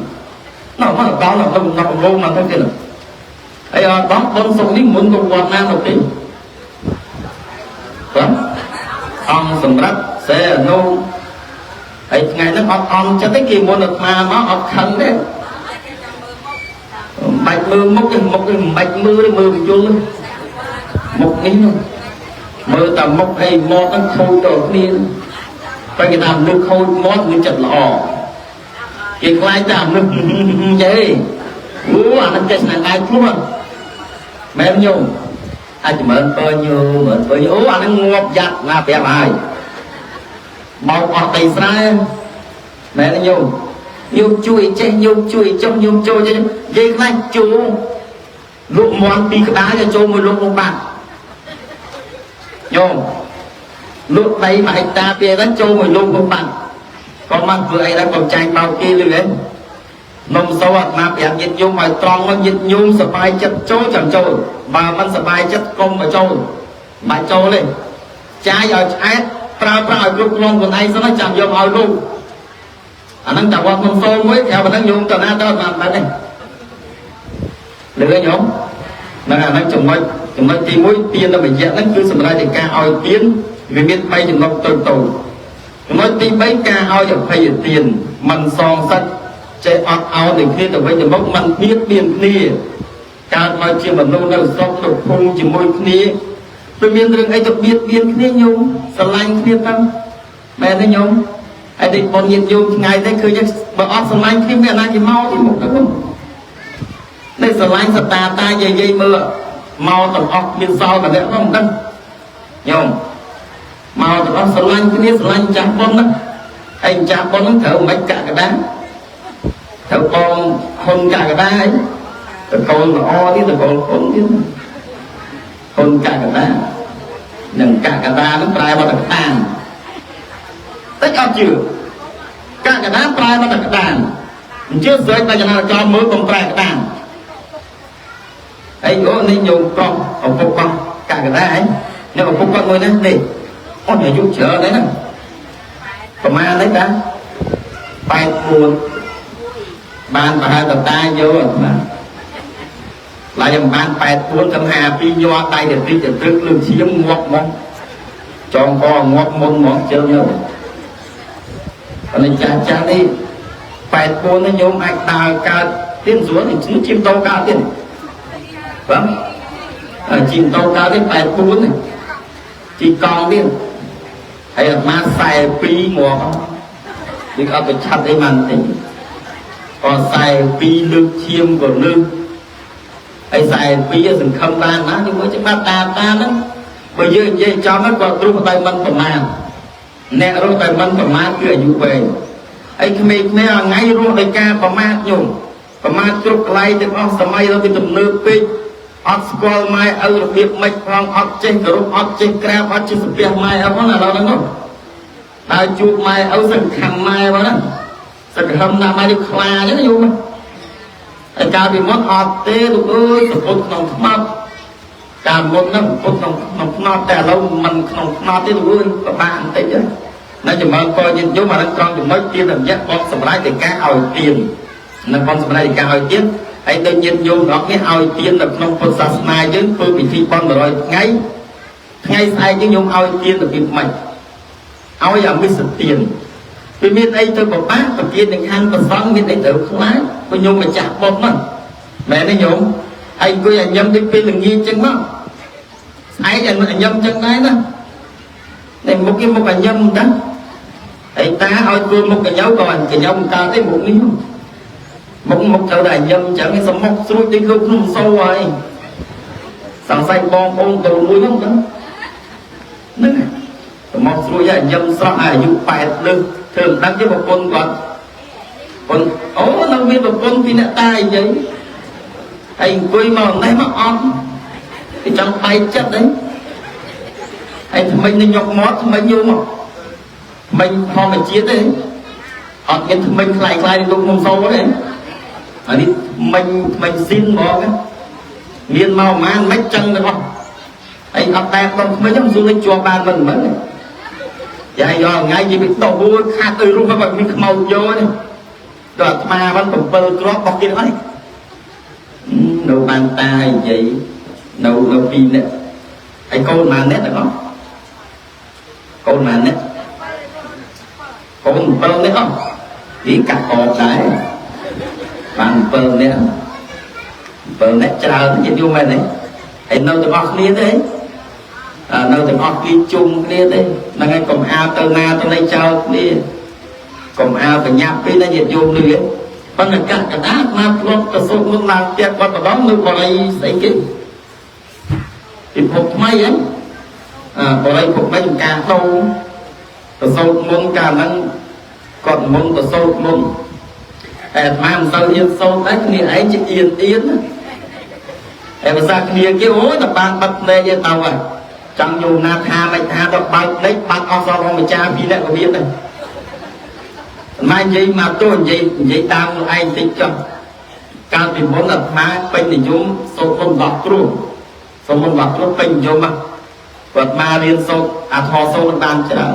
ណោះមកដល់ដល់ដល់វងមកទៅទៀតហើយអត់បងបុណ្យសុខនេះមុនទៅវត្តណាទៅទេបងអង្គសម្រាប់សេអនុហើយថ្ងៃហ្នឹងអត់អន់ចិត្តទេគេមុនអាត្មាមកអត់ខឹងទេមិនបាច់មើលមុខទេមុខនេះមិនបាច់មើលទេមើលបញ្យល់មុខនេះនោះមើលតែមុខអីមាត់ហ្នឹងខូចទៅគ្នាតែគេថាមនុស្សខូចមាត់មានចិត្តល្អគេខ្លាចតែមនុស្សចេះអូអាហ្នឹងចេះស្នាដៃខ្លួនមែនញោមអាចចម្រើនពរញោមពរអូអាហ្នឹងងាប់យ៉ាត់ណាប្រាប់ហើយបោកអស់ដីស្រែមែនញោមញោមជួយចេះញោមជួយចុះញោមចូលចេះនិយាយខ្លាចចូលលក់មាន់ពីរក្បាលចូលមួយលក់មកបាត់ញោមលក់ដី1ហិកតាពីហ្នឹងចូលមួយលក់មកបាត់ក៏មកធ្វើអីដែរកុំចាញ់បោកគេលឺហ៎នំសូអាត្មាប្រាប់ញាតិញោមឲ្យត្រង់មកញាតិញោមសប្បាយចិត្តចូលចាំចូលបើមិនសប្បាយចិត្តកុំមកចូលមិនបាច់ចូលទេចាយឲ្យឆ្អែតប្រើប្រាស់ឲ្យគ្រប់គ្រាន់ខ្លួនឯងសិនចាំយកឲ្យលោកអាហ្នឹងតែវត្តនំសូមួយប្រាប់អាហ្នឹងញោមទៅណាទៅអត់បានទេលឺញោមហ្នឹងអាហ្នឹងចំណុចទី1ទានដល់រយៈហ្នឹងគឺសម្រាប់តែការឲ្យទានវាមាន3ចំណុចតូចតូចចំណុចទី3ការឲ្យអភ័យទានមិនសងសឹកចេះអត់អោននឹងគ្នាទៅវិញទៅមកមិនបៀតបៀនគ្នាកើតមកជាមនុស្សនៅស្រុកនៅភូមិជាមួយគ្នាវាមានរឿងអីទៅបៀតបៀនគ្នាញោមស្រឡាញ់គ្នាទៅមែនទេញោមហើយដូចបងញាតិញោមថ្ងៃទៅឃើញបើអត់ស្រឡាញ់គ្នាមានអាណាគេមកទេមកទៅនេះស្រឡាញ់សតាតាយាយមើលមកទាំងអស់មានសល់តែអ្នកហ្នឹងមិនដឹងញោមមកទាំងអស់ស្រឡាញ់គ្នាស្រឡាញ់ចាស់ប៉ុនហ្នឹងហើយចាស់ប៉ុនហ្នឹងត្រូវមិនកកដាត្រូវបងហ៊ុនកកដាអីតកូលល្អទៀតតកូលហ៊ុនទៀត កូនកកតានិងកកតានឹងប្រែមកតែក្តានតិចអត់ជឿកកតាប្រែមកតែក្តានអញ្ជើស្រេចបច្ចនាចោលមើលកុំប្រែក្តានអីអូនេះញោមប្រុសឪពុករបស់កកតាឯងនេះឪពុកគាត់មួយនេះនេះអូនអាយុច្រើនហើយហ្នឹងប្រហែលនេះតា84បានប្រហែលតតាយកអត់បាទឡើយខ្ញុំបាន84កំ52ញ័រដៃទៅតិចទៅត្រឹកលើឈាមងាប់មកចងកងាប់មុនមកជើងទៅអានេះចាស់ចាស់នេះ84នេះញោមអាចដើរកើតទៀតស្រួលជិះម៉ូតូកើតទៀតបាទជិះម៉ូតូកើតទៀត84នេះជិះកង់ទៀតហើយអាត្មា42ងាប់ដូចអត់ប្រឆាត់អីបានទេក៏42លើកឈាមក៏លើកហើយ42សង្ឃឹមបានណាជាមួយច្បាប់តាតាហ្នឹងបើយើងនិយាយចំហ្នឹងគាត់ទ្រុះតែមិនប្រមាណអ្នករស់តែមិនប្រមាណគឺអាយុវែងហើយក្មេងៗថ្ងៃរស់ដោយការប្រមាថញោមប្រមាថគ្រប់កន្លែងទាំងអស់សម័យដល់ពីទំនើបពេកអត់ស្គាល់ម៉ែឪរបៀបម៉េចផងអត់ចេះគោរពអត់ចេះក្រាបអត់ចេះសំពះម៉ែឪផងឥឡូវហ្នឹងហើយជួបម៉ែឪសង្ឃឹមម៉ែបងណាសង្ឃឹមណាស់ម៉ែនេះខ្លាអញ្ចឹងញោមហើយកាលពីមុនអត់ទេលោកអើយសពុតក្នុងខ្មៅកាលមុនហ្នឹងពុតក្នុងក្នុងខ្នត់តែឥឡូវមិនក្នុងខ្នត់ទេលោកអើយពិបាកបន្តិចណាចម្រើនពរញាតិញោមអានឹងត្រង់ចំណុចទានរយៈបងសម្រាប់តែការឲ្យទាននិងបងសម្រាប់តែការឲ្យទានហើយដូចញាតិញោមទាំងអស់គ្នាឲ្យទាននៅក្នុងពុទ្ធសាសនាយើងធ្វើពិធីបុណ្យ100ថ្ងៃថ្ងៃស្អែកយើងញោមឲ្យទានរបៀបម៉េចឲ្យអមិសទានវាមានអីទៅពិបាកប្រទៀននឹងខាងប្រសងមានអីត្រូវខ្លាចព្រោះញោមម្ចាស់បុណ្យហ្នឹងមែនទេញោមហើយអង្គុយឲ្យញឹមដូចពេលល្ងាចចឹងមកស្អែកឲ្យញឹមចឹងដែរណានេះមុខគេមុខឲ្យញឹមតាហើយតាឲ្យធ្វើមុខកញ្ញៅក៏កញ្ញៅមិនកើតទេមុខនេះមុខមុខត្រូវតែញឹមចឹងឯងសំមុខស្រួចដូចលោកភ្នំសូហើយសង្ស័យបងប្អូនទៅមួយហ្នឹងចឹងហ្នឹងសំមុខស្រួចឲ្យញឹមស្រស់អាយុ8លើសធ្វើមិនដឹងទេប្រពន្ធគាត់ប្រពន្ធអូនៅមានប្រពន្ធពីអ្នកតាអីចឹងហើយអង្គុយមកនេះមកអត់គេចង់បែកចិត្តអីហើយថ្មិញនឹងញុកមាត់ថ្មិញយូរមកថ្មិញធម្មជាតិទេអត់មានថ្មិញខ្លាយខ្លាយលោកមុំសូទេអានេះថ្មិញថ្មិញស៊ីនហ្មងមានមកប្រហែលមិនចឹងទាំងអស់ហើយអត់តែដល់ថ្មិញហ្នឹងសួរនឹងជាប់បានមិនមិនយ៉ាយកថ្ងៃនិយាយពីដោះមួយខាត់ទៅរុះមកមានខ្មោចយកនេះដល់អាត្មាបាន7គ្រាប់បោះទៀតអីនៅបានតានិយាយនៅនៅពីរនាក់ហើយកូនប៉ុន្មាននាក់ទាំងអស់កូនប៉ុន្មាននាក់កូន7នាក់អស់ពីកាត់កបដែរបាន7នាក់7នាក់ច្រើនទៀតយូរមែនទេហើយនៅទាំងអស់គ្នាទេនៅទាំងអស់គ្នាជុំគ្នាទេហ្នឹងហើយកុំអាលទៅណាទៅណីចោលគ្នាកុំអាលបញ្ញាប់ពីណាញាតិញោមនេះប៉ុន្តែកកតាមកធ្លាប់ទៅសូត្រមុនឡើងផ្ទះគាត់ម្ដងនៅបរិយស្អីគេពិភពថ្មីហ្នឹងបរិយភពថ្មីចំការដូរទៅសូត្រមុនកាលហ្នឹងគាត់មុនទៅសូត្រមុនតែអាត្មាមិនសូវហ៊ានសូត្រដែរគ្នាឯងជាអៀនអៀនណាតែភាសាគ្នាគេអូយតែបានបិទភ្នែកទេទៅហើយចង់ញោមណាថាមិនថាទៅបើកភ្នែកបាត់អស់សល់ម្ចាស់ពីរអ្នកក៏មានដែរម៉ែនិយាយមកទោះនិយាយនិយាយតាមខ្លួនឯងតិចចុះកាលពីមុនអាត្មាពេញនិយមសូត្រមន្តដោះគ្រោះសូត្រមន្តដោះគ្រោះពេញនិយមគាត់មករៀនសូត្រអាធរសូត្របានច្រើន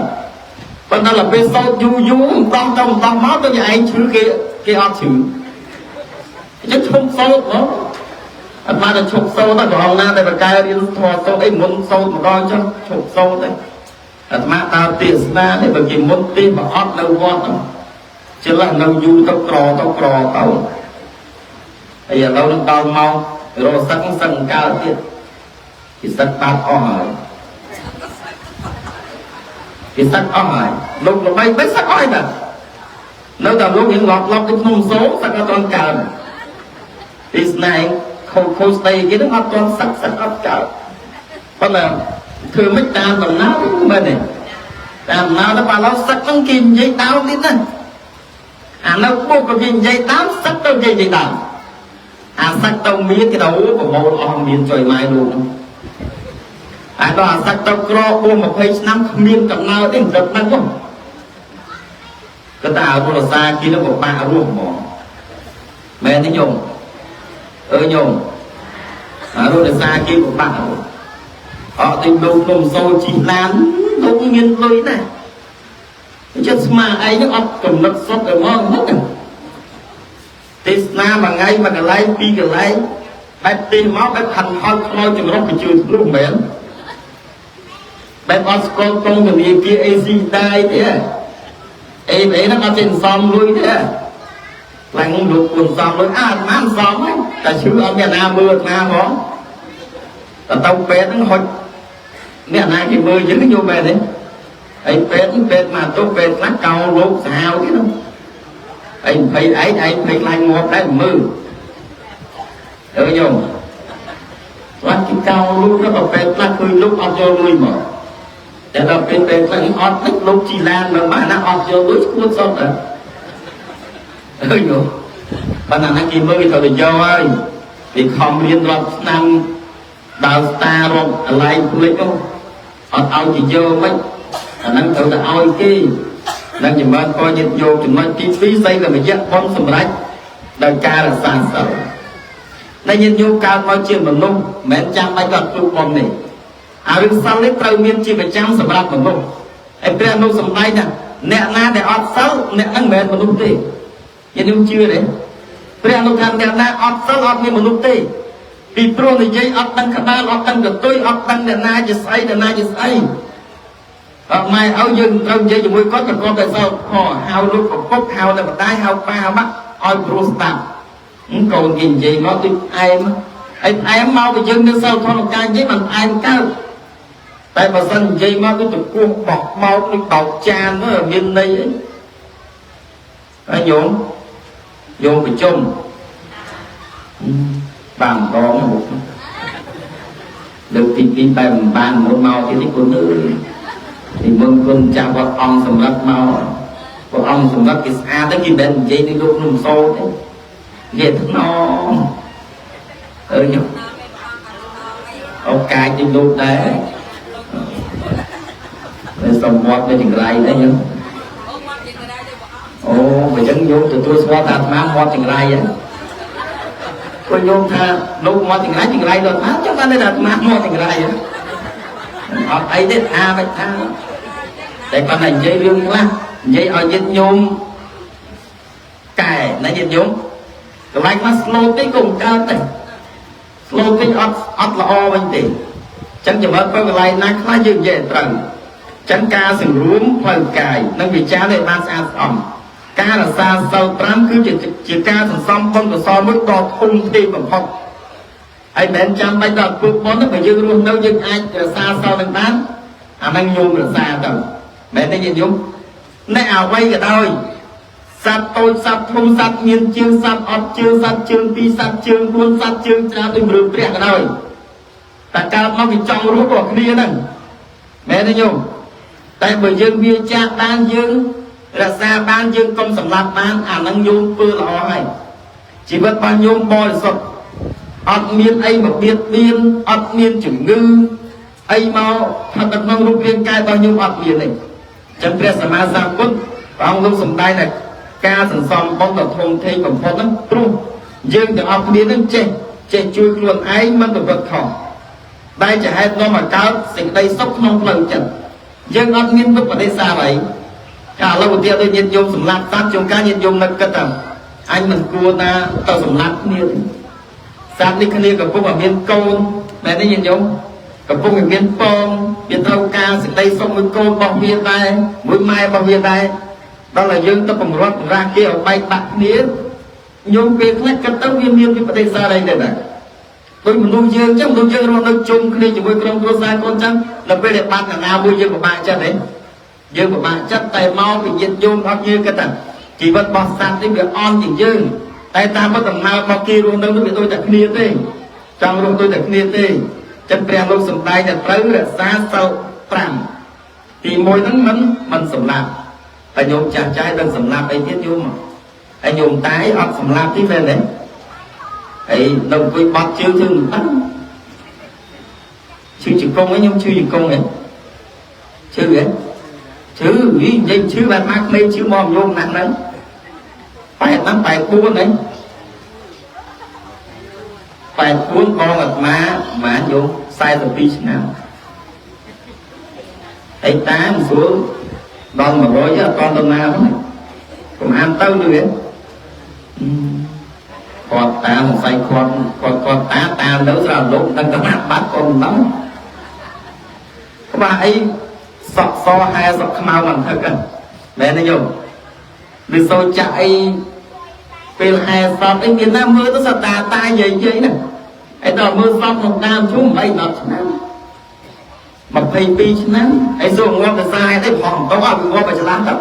ប៉ុន្តែដល់ពេលសូត្រយូរយូរម្ដងទៅម្ដងមកទៅឯងឈឺគេគេអត់ឈឺអញ្ចឹងឈប់សូត្រមកអាត្មាទៅឈប់សូត្រទៅព្រះអង្គណាដែលបកែរៀនធម៌សូត្រអីមុនសូត្រម្ដងចុះឈប់សូត្រទៅអាត្មាដើរទេសនានេះបើគេមុនទេសមកអត់នៅវត្តហ្នឹងជិលនៅយូរទៅក្រទៅក្រទៅហើយឥឡូវនឹងដល់មករកសឹកសឹកកើតទៀតគេសឹកបាត់អស់ហើយគេសឹកអស់ហើយលោកល្បីបីសឹកអស់ហើយបាទនៅតែលោកយើងឡប់ឡប់ទៅក្នុងសូសឹកអត់ទាន់កើតទេសនាឯងខូចខូចស្ដីគេនឹងអត់ទាន់សឹកសឹកអត់កើតប៉ុន្តែធ្វើមិនតាមដំណើរមែនទេតាមដំណើរទៅបាទឡូវសឹកហ្នឹងគេនិយាយដើមទៀតណាអានៅពុកក៏គេនិយាយតាមសឹកទៅគេនិយាយដើមអាសឹកទៅមានគេទៅប្រមូលអស់មានចុយម៉ែលោក ហើយដល់អាសាច់ទៅក្របួស20ឆ្នាំគ្មានកំណើតទេមិនដឹងហ្នឹងក៏តែអរុសាគីនឹងពិបាករស់ហ្មងមែនទេញោមអើញោមអរុសាគីពិបាករស់អត់ទិញលោកនំសូជីឡានលោកមានលុយណាចិត្តស្មាឯងនឹងអត់កំណត់សុទ្ធតែហ្មងហ្នឹងទេសនាមួយថ្ងៃមួយកន្លែងពីរកន្លែងបែបទេសមកបែបខិនហត់ខ្លោចចង្រុះបញ្ជឿធ្លុះមែនបែបអត់ស្គាល់កងធនាគារ AC ដែរទេអេអេហ្នឹងអត់ចេះសំលុយទេឡើងលោកគុណសំលុយអាអាត្មាសំហ្នឹងតែឈឺអត់មានណាមើលអាត្មាហ្មងតែទៅពេទ្យហ្នឹងហុចអ្នកណាគេមើលយើងយល់មែនទេហើយពេទ្យពេទ្យមកទៅពេទ្យខ្លះកោលោកសាហាវគេនោះឯង20ឯងឯង20ខ្លាញ់ងាប់ដែរមើលអើញោមខ្លះគេកោលោកទៅពេទ្យខ្លះឃើញលោកអត់យកលុយមកតែដល់ពេលពេលខ្លះអត់នឹកលោកជីឡានមកបានណាអត់យកលុយស្គួតសុទ្ធអើញោមប៉ុន្តែហ្នឹងគេមើលគេត្រូវតែយកហើយគេខំរៀនរាប់ឆ្នាំដើរស្តារាប់កន្លែងភ្លេចនោះអត់ឲ្យគេយកមិនអាហ្នឹងត្រូវតែឲ្យគេនឹងចម្រើនក៏ញាតិញោមចំណុចទី2សីលមយៈបុណ្យសម្រាប់ដោយការរក្សាសិលដែលញាតិញោមកើតមកជាមនុស្សមិនមែនចាំបាច់ដល់ធ្វើបុណ្យទេអារឿងសិលនេះត្រូវមានជាប្រចាំសម្រាប់មនុស្សហើយព្រះនោះសម្ដែងថាអ្នកណាដែលអត់សិលអ្នកហ្នឹងមិនមែនមនុស្សទេញាតិញោមជឿទេព្រះនោះថាអ្នកណាអត់សិលអត់មានមនុស្សទេពីព្រោះនិយាយអត់ដឹងក្បាលអត់ដឹងកតុយអត់ដឹងអ្នកណាជាស្អីអ្នកណាជាស្អីអត់ម៉ែឲ្យយើងត្រូវនិយាយជាមួយគាត់ក៏គាត់តែសោកខហៅលោកឪពុកហៅតែម្ដាយហៅប៉ាហៅម៉ាក់ឲ្យព្រោះស្ដាប់កូនគេនិយាយមកដូចអែមហើយអែមមកពីយើងនៅសោកធម្មការនិយាយមិនអែមកើតតែបើសិននិយាយមកដូចតគោះបោកបោកដូចបោកចានទៅមានន័យអីហើយញោមញោមប្រជុំបានម្ដងមកលើកទី2បែបមិនបានមុនមកទៀតនេះគុណអើយពីមុនគុណចាស់វត្តអង្គសម្រាប់មកព្រះអង្គសម្រាប់គេស្អាតទៅគេមិននិយាយនឹងលោកនំសូទេនិយាយថ្នមអើញអូកាយទីលោកដែរតែសំវត្តនៅចង្រៃដែរញោមអូបើចឹងញោមទទួលស្គាល់ថាអាត្មាមាត់ចង្រៃហ្នឹងព្រោះញោមថាលោកមាត់ចង្រៃចង្រៃដល់អាចឹងបានតែអាត្មាមាត់ចង្រៃអត់អីទេថាមិនថាតែគាត់តែនិយាយរឿងខ្លះនិយាយឲ្យញាតិញោមកែណាញាតិញោមកន្លែងខ្លះ slow តិចក៏មិនកើតដែរ slow តិចអត់អត់ល្អវិញទេចឹងចំណុចបើកន្លែងណាខ្លះយើងនិយាយត្រូវចឹងការសង្រួមផ្លូវកាយនិងវិចារឲ្យបានស្អាតស្អំការរក្សាសិល5គឺជាការសន្សំបុណ្យកុសលមួយដ៏ធំធេងបំផុតហើយមិនចាំបាច់ដល់ធ្វើបុណ្យទេបើយើងរស់នៅយើងអាចរក្សាសិលនឹងបានអាហ្នឹងញោមរក្សាទៅមែនទេញាតិញោមអ្នកអ្វីក៏ដោយសត្វតូចសត្វធំសត្វមានជើងសត្វអត់ជើងសត្វជើងពីរសត្វជើង4សត្វជើងច្រើនដូចរឿងព្រះក៏ដោយតែកើតមកវាចង់រស់ក៏គ្នាហ្នឹងមែនទេញោមតែបើយើងវាចាកបានយើងរក្សាបានយើងកុំសម្លាប់បានអាហ្នឹងញោមធ្វើល្អហើយជីវិតរបស់ញោមបរិសុទ្ធអត់មានអីមកបៀតបៀនអត់មានជំងឺអីមកស្ថិតនៅក្នុងរូបរាងកាយរបស់ញោមអត់មានទេចឹងព្រះសម្មាសម្ពុទ្ធព្រះអង្គលោកសម្ដែងថាការសន្សំបុណ្យដ៏ធំធេងបំផុតហ្នឹងព្រោះយើងទាំងអស់គ្នានឹងចេះជួយខ្លួនឯងមិនប្រព្រឹត្តខុសដែលជាហេតុនាំឲ្យកើតសេចក្តីសុខក្នុងផ្លូវចិត្តយើងអត់មានវិបដិសារីកាលឥឡូវឧទាហរណ៍ដូចញាតិញោមសម្លាប់សត្វជួនកាលញាតិញោមនឹកគិតថាអញមិនគួរណាទៅសម្លាប់គ្នាទេសត្វនេះគ្នាកំពុងតែមានកូនមែនទេញាតិញោមកំពុងតែមានពងវាត្រូវការសេចក្តីសុខមួយកូនរបស់វាដែរមួយម៉ែរបស់វាដែរដល់តែយើងទៅបង្រត់បង្រាស់គេឲ្យបែកបាក់គ្នាញោមពេលខ្លះគិតទៅវាមានវិបដិសារីដែរណាដូចមនុស្សយើងចឹងមនុស្សយើងរស់នៅជុំគ្នាជាមួយក្រុមគ្រួសារកូនចឹងដល់ពេលដែលបាត់ណាមួយយើងពិបាកចិត្តទេយើងពិបាកចិត្តតែមកពីញាតិញោមអត់យើងគិតថាជីវិតរបស់សត្វនេះវាអន់ជាងយើងតែតាមពិតដំណើររបស់គេរស់នៅនោះវាដូចតែគ្នាទេចង់រស់ដូចតែគ្នាទេចឹងព្រះលោកសម្ដែងថាត្រូវរក្សាសិល5ទី1ហ្នឹងមិនសម្លាប់តែញោមចាស់ចាស់ដឹងសម្លាប់អីទៀតញោមហើយញោមតែអត់សម្លាប់ទេមែនទេហើយនៅអង្គុយបត់ជើងធ្វើមិនបាន ជឿជា ង្គង់ឯងខ្ញុំឈឺជង្គង់ឯងឈឺឯងឈឺនិយាយឈឺបានមកក្មេងឈឺមកញោមណាស់ហ្នឹង8ហ្នឹង84ហ្នឹង84បងអាត្មាប្រហែលញោម42ឆ្នាំហើយតាមស្រួលដល់100អត់តដល់ណាហ្នឹងកុំអានទៅលឿនគាត់តាមសៃគាត់គាត់គាត់តាតាមទៅស្រាប់លោកដឹងតែបាត់គាត់មិនដឹងក្បាលអីសក់សហែសក់ខ្មៅមិនថឹកមែនទេញោមឬសូចាក់អីពេលហែសពអីមានណាមើលទៅសតាតាយាយយាយណាហើយដល់មើលសពក្នុងដើមជុំ8 10ឆ្នាំ22ឆ្នាំហើយសួរងាប់ទៅសារអីផងតោអត់វាងាប់ទៅឆ្លាស់ទៅ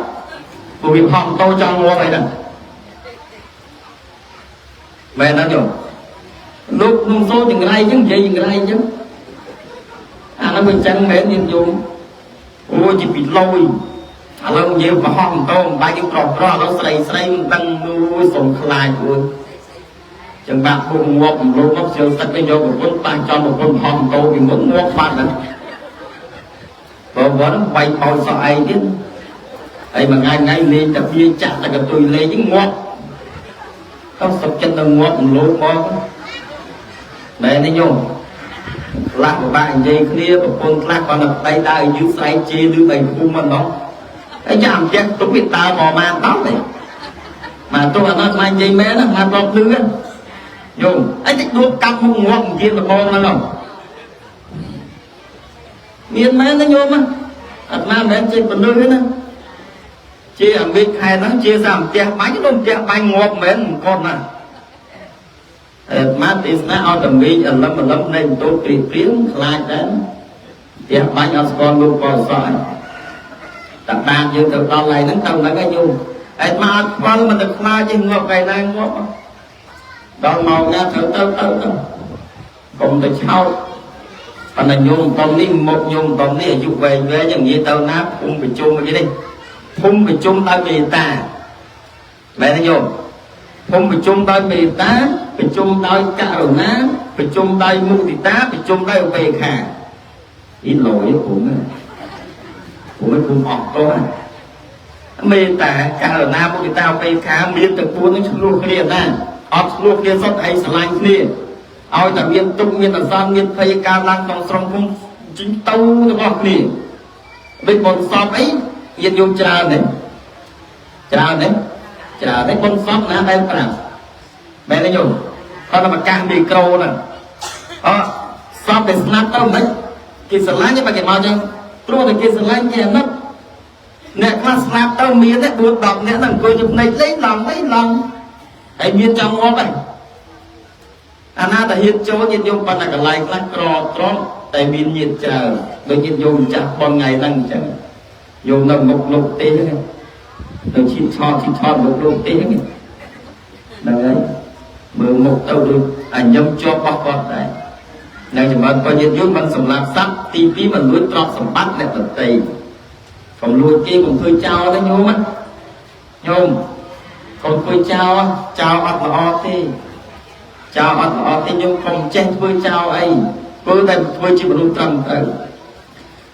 ព្រោះវាផងតោចង់ងាប់អីហ្នឹងមែនអត់ញោមលោកក្នុងសូចង្រៃអញ្ចឹងនិយាយចង្រៃអញ្ចឹងអានោះវាអញ្ចឹងមែនញាតិញោមអូជាពីលយឥឡូវនិយាយប្រហោះម៉ូតូមិនបាច់យើងប្រុសប្រុសឥឡូវស្រីស្រីមិនដឹងអូយសុំខ្លាចអូយចឹងបាក់ពុកងាប់រំលោភមកជើងទឹកនេះយកប្រពន្ធប៉ះចំប្រពន្ធប្រហោះម៉ូតូពីមុនងាប់បាត់ហ្នឹងបើវត្តវាយបោចសក់ឯងទៀតហើយមួយថ្ងៃថ្ងៃលេងតែវាចាក់តែកតុយលេងហ្នឹងងាប់ទៅសុកចិត្តទៅងាប់រំលោភមកមែនទេញោមខ្លះពិបាកនិយាយគ្នាប្រពន្ធខ្លះគាត់នៅប្តីដើរយឺតស្រែកជេរឬបីភូមិមិនដល់ហើយចាំផ្ទះទុកវាតើមកបានដល់ទេមកទោះអត់មកនិយាយមែនណាមកប្រាប់លឺញោមអីតិចដួលកាប់មុខងាប់អង្គានដបងហ្នឹងមានមែនទេញោមអាត្មាមិនមែនជាមនុស្សទេណាជាអាមេខែហ្នឹងជាសាផ្ទះបាញ់នោះផ្ទះបាញ់ងាប់មែនគាត់ណាអាត្មាទេសនាឲ្យតែមីអលឹមអលឹមនៃបន្ទោព្រៀងព្រៀងខ្លាចដែរផ្ទះបាញ់អត់ស្គាល់លោកបរិសុទ្ធឯងតែបានយើងទៅដល់ឡៃហ្នឹងទៅហ្នឹងឯងញោមអាត្មាអត់ខ្វល់មិនទៅខ្លាចទេងាប់កែណាងាប់ដល់មកណាត្រូវទៅទៅទៅកុំទៅឆោតប៉ុន្តែញោមតំនេះមកញោមតំនេះអាយុវែងវែងយ៉ាងងាយទៅណាភូមិប្រជុំអីនេះភូមិប្រជុំដោយមេត្តាមែនទេញោមភូមិប្រជុំដោយមេត្តាប្រជុំដោយករុណាប្រជុំដោយមុទិតាប្រជុំដោយឧបេក្ខាអ៊ីលយភូមិភូមិភូមិអស់តោះមេត្តាករុណាមុទិតាឧបេក្ខាមានទាំងពួននឹងឆ្លោះគ្នាណាអត់ឆ្លោះគ្នាសុទ្ធឯងស្រឡាញ់គ្នាឲ្យតែមានទុកមានអសន្នមានភ័យការឡើងក្នុងស្រងភូមិជីងទៅរបស់គ្នាដូចបុណ្យសពអីញាតិញោមច្រើនទេច្រើនទេច្រើនទេបុណ្យសពណាដែលប្រាំមែនទេញោមគាត់តែប្រកាសមីក្រូហ្នឹងអសពដែលស្លាប់ទៅមិនគេស្រឡាញ់ទេបើគេមកចឹងព្រោះតែគេស្រឡាញ់គេអាណិតអ្នកខ្លះស្លាប់ទៅមានទេ4 10នាក់ហ្នឹងអង្គុយចំណេញលេងឡំលេងឡំហើយមានចង់ងាប់ហ្នឹងអាណាតាហ៊ានចូលញាតិញោមប៉ុន្តែកន្លែងខ្លះក្រត្រង់តែមានញាតិច្រើនដូចញាតិញោមចាស់បងថ្ងៃហ្នឹងអញ្ចឹងញោមនៅមុខលោកទេហ្នឹងទៅឈីបឆោតឈីបឆោតមុខលោកទេហ្នឹងហ្នឹងហើយមើលមុខទៅដូចអញញឹមជាប់របស់គាត់ដែរនៅចម្រើនក៏ញាតិញោមមិនសម្លាប់សត្វទី2មិនលួចទ្រព្យសម្បត្តិអ្នកដទៃកុំលួចគេកុំធ្វើចោលទេញោមណាញោមកុំធ្វើចោលចោលអត់ល្អទេចោលអត់ល្អទេញោមកុំចេះធ្វើចោលអីធ្វើតែធ្វើជាមនុស្សត្រឹមត្រូវ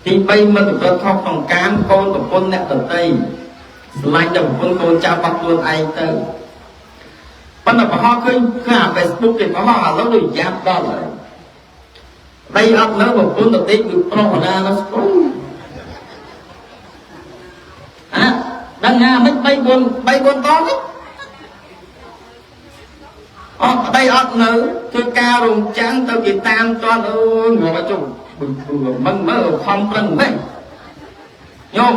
ទី3មិនប្រព្រឹត្តខុសក្នុងកាមកូនប្រពន្ធអ្នកដទៃស្រឡាញ់តែប្រពន្ធកូនចៅរបស់ខ្លួនឯងទៅប៉ុន្តែប្រហោះឃើញគឺអា Facebook គេប្រហោះឥឡូវដូចយ៉ាប់ដល់ហើយដីអត់នៅប្រពន្ធដទៃគឺប្រុសណានោះស្គាល់អាដឹងណាមិន3 4 3 4តនេះអត់ប្តីអត់នៅធ្វើការរងចាំងទៅគេតាមតន់អូយងាប់ជុំមិនមើលខំប្រឹងម៉េចញោម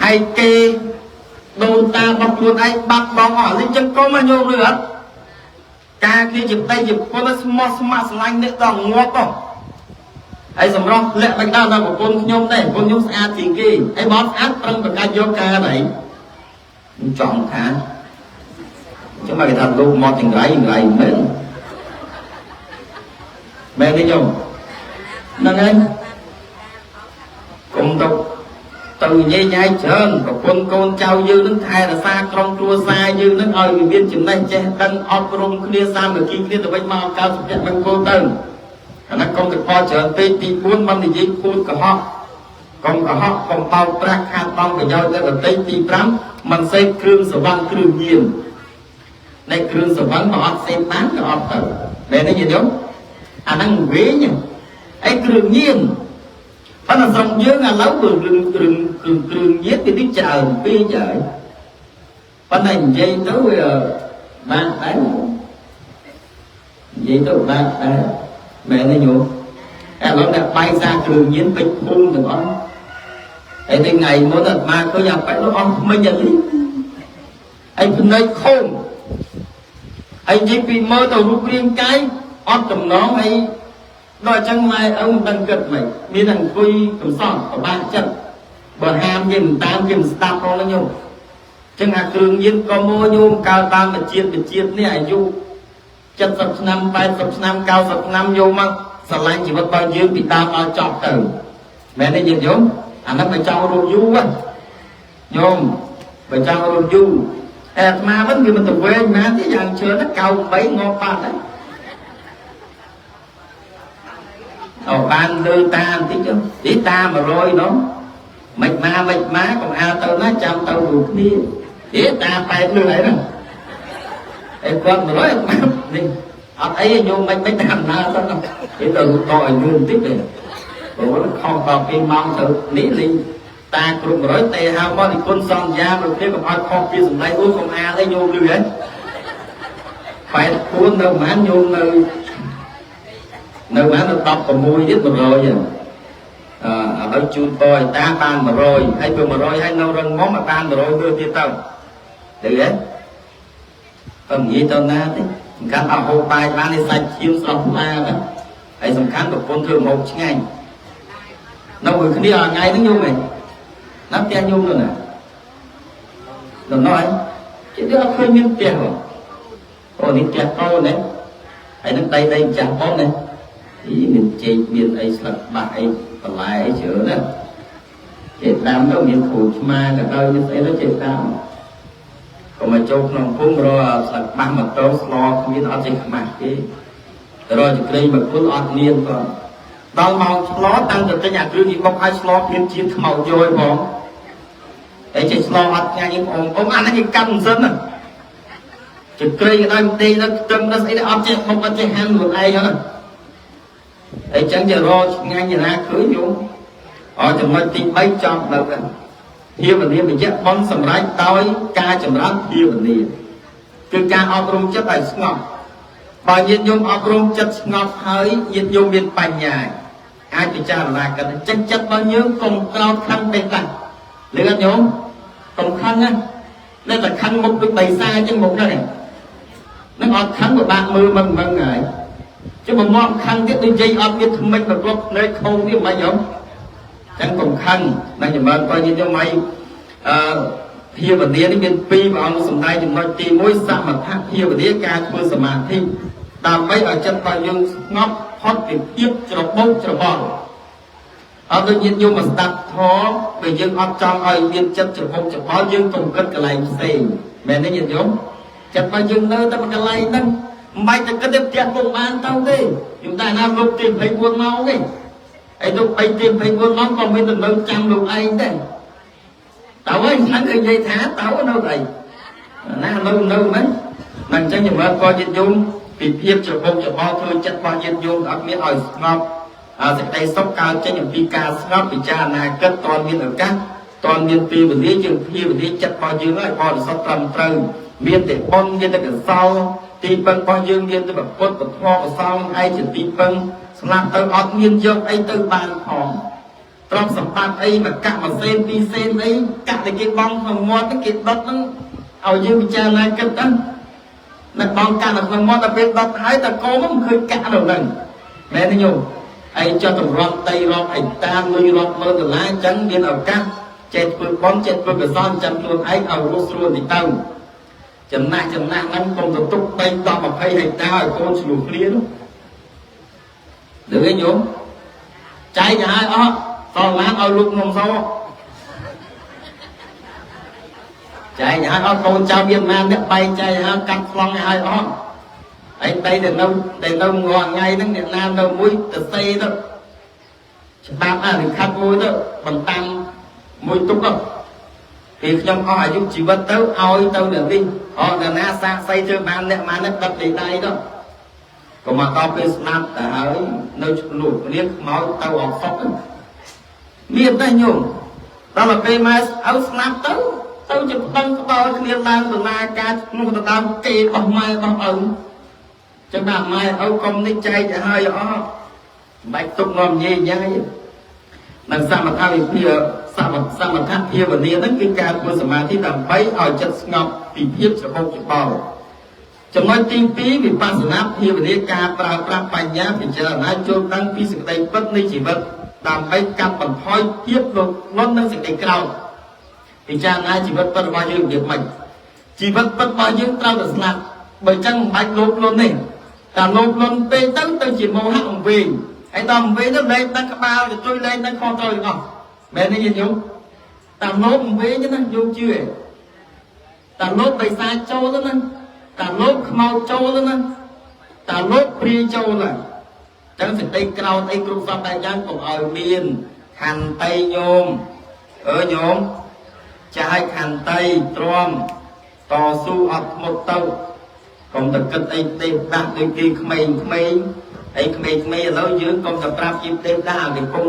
ហើយគេដូនតារបស់ខ្លួនឯងបាត់បង់អស់នេះចឹងកុំញោមឬអត់ការគ្នាជាប្តីជាប្រពន្ធស្មោះស្ម័គ្រស្រឡាញ់នេះដល់ងាប់ហ៎ហើយសម្រស់លាក់មិនដល់ដល់ប្រពន្ធខ្ញុំទេប្រពន្ធខ្ញុំស្អាតជាងគេហើយបើស្អាតប្រឹងប្រកាសយកការអីចង់ថាចឹងមកគេថាលោកមកចង្រៃចង្រៃមែនមែនទេញោមហ្នឹងហើយកុំទៅទៅញ៉ៃញ៉ៃច្រើនប្រពន្ធកូនចៅយើងនឹងថែរក្សាក្រុមគ្រួសារយើងនឹងឲ្យវាមានចំណេះចេះដឹងអប់រំគ្នាសាមគ្គីគ្នាទៅវិញមកកើតសុភមង្គលទៅ អាហ្នឹងកុំទៅផលច្រើនពេកទី4មិននិយាយពូតកុហកកុំកុហកកុំបោកប្រាស់ខាតបង់ប្រយោជន៍ដល់ដទៃទី5មិនសេពគ្រឿងសង្វឹងគ្រឿងញៀននៃគ្រឿងសង្វឹងបើអត់សេពបានក៏អត់ទៅមែនទេញាតិញោមអាហ្នឹងវិញអីគ្រឿងញៀនប៉ុន្តែស្រុកយើងឥឡូវគឺរឿងគ្រឿងគ្រឿងគ្រឿងញៀនវានេះច្រើនពេកហើយប៉ុន្តែនិយាយទៅវាបានដែរនិយាយទៅបានដែរមែនទេញោមឥឡូវអ្នកបាយសាគ្រឿងញៀនពេញភូមិទាំងអស់ហើយទៅថ្ងៃមុនអាត្មាឃើញអាប៉ែនោះអស់ថ្មិញយ៉ាងនេះហើយភ្នែកខំហើយនិយាយពីមើលទៅរូបរាងកាយអត់ចំណងអីដល់អញ្ចឹងម៉ែឪមិនដឹងគិតមិនមានអង្គុយកំសត់ពិបាកចិត្តបើហាមគេមិនតាមគេមិនស្ដាប់ផងណាញោមអញ្ចឹងអាគ្រឿងញៀនក៏មកញោមកើតតាមជាតិជាតិនេះអាយុ70ឆ្នាំ80ឆ្នាំ90ឆ្នាំយកមកស្រឡាញ់ជីវិតរបស់យើងពីដើមដល់ចប់ទៅមែនទេញាតិញោមអាហ្នឹងបើចង់រស់យូរញោមបើចង់រស់យូរតែអាត្មាវិញវាមិនទៅវែងណាទេយ៉ាងជឿណា98ងាប់បាត់ហើយអោបានលើតាបន្តិចទីតា100នោះមិនមកមិនមកកុំអាលទៅណាចាំទៅរួមគ្នាទេតា8លើហើយហ្នឹងអីគាត់100អាត្មានេះអត់អីញោមមិនមិនតាមណាទៅគេទៅតឲ្យញោមតិចទេព្រោះខំដល់ពីម៉ោងទៅនេះលេងតាគ្រប់100តែហៅមកនិគុណសន្យាមកគ្នាកុំឲ្យខុសពីសម្ដីអូកុំអាលអីញោមលឺហ៎84នៅប្រហែលញោមនៅប្រហែលនៅ16ទៀត100ហ្នឹងអឺឥឡូវជូនពរឲ្យតាបាន100ហើយព្រោះ100ហើយនៅរឹងមុំឲ្យបាន100លើទៀតទៅទៅហ៎តែនិយាយទៅណាទេសំខាន់អត់ហូបបាយបាននេះសាច់ឈាមស្រស់ថ្លាណាហើយសំខាន់ប្រពន្ធធ្វើម្ហូបឆ្ងាញ់នៅមួយគ្នាអថ្ងៃហ្នឹងញោមឯងណាផ្ទះញោមនោះណាដល់នោះឯងគេអត់ឃើញមានផ្ទះហ៎អូនេះផ្ទះកូនណាហើយនឹងដីដីម្ចាស់បងណាអីមានចេកមានអីស្លឹកបាក់អីបន្លែអីច្រើនណាចេកតាមទៅមានគ្រូឆ្មាក៏ដោយមានស្អីទៅចេកតាមកុំមកចូលក្នុងភូមិរកស្លឹកបាសម៉ូតូស្លគ្មានអត់ចេះខ្មាស់ទេរកចក្រែងមកគុណអត់មានផងដល់ម៉ោងឆ្លោតាំងទៅទិញអាគ្រឿងនេះបុកឲ្យឆ្លោមានជាតិខ្មោចយកឯងផងហើយចេះឆ្លោអត់ញ៉ាំអ៊ំអ៊ំអានេះគេកាន់មិនសិនណាចក្រែងក៏ដោយម្ទេសដល់ខ្ទឹមដល់ស្អីដល់អត់ចេះបុកអត់ចេះហាន់ខ្លួនឯងហ្នឹងហើយចឹងจะរកឆ្ងាញ់ណាឃើញញោមអចំណុចទី3ចប់ដល់ហ្នឹងភាវនាមយៈបនសម្រេចដោយការចម្រើនភាវនាគឺការអប់រំចិត្តឲ្យស្ងប់បើញាតិញោមអប់រំចិត្តស្ងប់ហើយញាតិញោមមានបញ្ញាអាចពិចារណាគិតចិត្តចិត្តរបស់យើងកុំក្រោតខឹងពេកណាលឺអត់ញោមកុំខឹងណានៅតែខឹងមុខដូចបៃសាអញ្ចឹងមុខហ្នឹងនឹងអត់ខឹងពិបាកមើលមិនមិនហើយចុះបើមកខឹងទៀតដូចនិយាយអត់មានថ្មិចមកលុបភ្នែកខូងនេះមិនញោមចឹងកុំខឹងណាចម្រើនបើញាតិញោមឲ្យអឺភាវនានេះមានពីរព្រះអង្គសម្ដែងចំណុចទី1សមថភាវនាការធ្វើសមាធិដើម្បីឲ្យចិត្តរបស់យើងស្ងប់ផុតពីភាពច្របូកច្របល់អត់ដូចញាតិញោមមកស្ដាប់ធម៌បើយើងអត់ចង់ឲ្យមានចិត្តច្របូកច្របល់យើងកុំគិតកន្លែងផ្សេងមែនទេញាតិញោមចិត្តរបស់យើងនៅតែកន្លែងហ្នឹងមិនបាច់ទៅគិតទៅផ្ទះពុកបានទៅទេខ្ញុំតែណាលោកទី24ម៉ោងទេហើយលោក3ទី24ម៉ោងក៏មានតំណែងចាំលោកឯងដែរតើហើយហ្នឹងគឺនិយាយថាតើនៅស្អីណានៅនៅហ្នឹងមិនអញ្ចឹងចម្រើនក៏ញាតិញោមពីភាពច្របូកច្របល់ធ្វើចិត្តរបស់ញាតិញោមអត់មានឲ្យស្ងប់សេចក្តីសុខកើតចេញអំពីការស្ងប់ពិចារណាគិតតន់មានឱកាសតន់មានពេលវេលាជាងភាវនាចិត្តរបស់យើងឲ្យបរិសុទ្ធត្រឹមត្រូវមានតែបុណ្យមានតែកុសលទីពឹងរបស់យើងមានតែពុទ្ធពធកុសលឯងជាទីពឹងស្លាប់ទៅអត់មានយកអីទៅបានផងទ្រព្យសម្បត្តិអីមកកាក់មួយសេនពីរសេនអីកាក់តែគេបងក្នុងមាត់គេដុតហ្នឹងឲ្យយើងពិចារណាគិតទៅនៅបងកាក់នៅក្នុងមាត់តែពេលដុតហើយតកោមិនឃើញកាក់នៅហ្នឹងមែនទេញោមឯងចុះតម្រាំដីរាប់ឯតាលុយរាប់ម៉ឺនដុល្លារអញ្ចឹងមានឱកាសចេះធ្វើបុណ្យចេះធ្វើកុសលចាំខ្លួនឯងឲ្យរស់ស្រួលតិចទៅចំណាស់ចំណាស់ហ្នឹងកុំទៅទុក3 10 20ហិកតាឲ្យកូនឆ្លោះគ្នានោះដឹងទេញោមចែកឲ្យអស់សល់ឡានឲ្យលោកនំសចែកឲ្យអស់កូនចៅមានប៉ុន្មានអ្នកបែងចែកឲ្យកាត់ប្លង់ឲ្យអស់ ឯងដីដែលនៅងថ្ងៃហ្នឹងអ្នកណានៅមួយទៅសេទៅច្បាប់អាលិខិតមួយទៅបន្តតាំមួយទុកទៅពេលខ្ញុំអស់អាយុជីវិតទៅឲ្យទៅនៅនេះអត់អ្នកណាសាកសីធ្វើបានអ្នកបាននេះដិតលេដៃទៅកុំមកដល់ពេលស្លាប់ទៅហើយនៅឆ្លោះគ្នាខ្មោចទៅអត់សុខមានតែញោមដល់ពេលម៉ែឪស្លាប់ទៅទៅជាប្តឹងផ្ដល់គ្នាឡើងដំណើរការឈ្មោះទៅដើមគេរបស់ម៉ែរបស់ឪចឹងបាទម៉ែឪកុំនេះចែកឲ្យហើយអស់មិនបាច់ទុកនាំញ៉ៃញ៉ៃនឹងសមថវិភាសមថភាវនាហ្នឹងគឺការធ្វើសមាធិដើម្បីឲ្យចិត្តស្ងប់ពីភាពច្របូកច្របល់ចំណុចទី2វិបស្សនាភាវនាការប្រើប្រាស់បញ្ញាពិចារណាចូលដឹងពីសេចក្តីពិតនៃជីវិតដើម្បីកាត់បន្ថយភាពលោភលន់និងសេចក្តីក្រោធពិចារណាជីវិតពិតរបស់យើងរបៀបម៉េចជីវិតពិតរបស់យើងត្រូវតែស្លាប់បើចឹងមិនបាច់លោភលន់ទេតែលោភលន់ពេកទៅទៅជាមោហៈអង្វែងហើយដល់អង្វែងទៅលែងដឹងក្បាលទៅជួយលែងដឹងខុសត្រូវទាំងអស់មែនទេញាតិញោមតាមលោភអង្វែងណាញោមជឿទេតាមលោភបិសាចចូលទៅណាតាមលោភខ្មោចចូលទៅណាតាមលោភព្រាយចូលណាចឹងសេចក្តីក្រោធអីគ្រប់សពបែបយ៉ាងកុំឲ្យមានខន្តីញោមអើញោមចាយខន្តីទ្រាំតស៊ូអត់ធ្មត់ទៅកុំតែគិតអីទេដាក់ដូចគេក្មេងក្មេងអីក្មេងក្មេងឥឡូវយើងកុំតែប្រាប់ជីទេដាក់អាគេកំពុង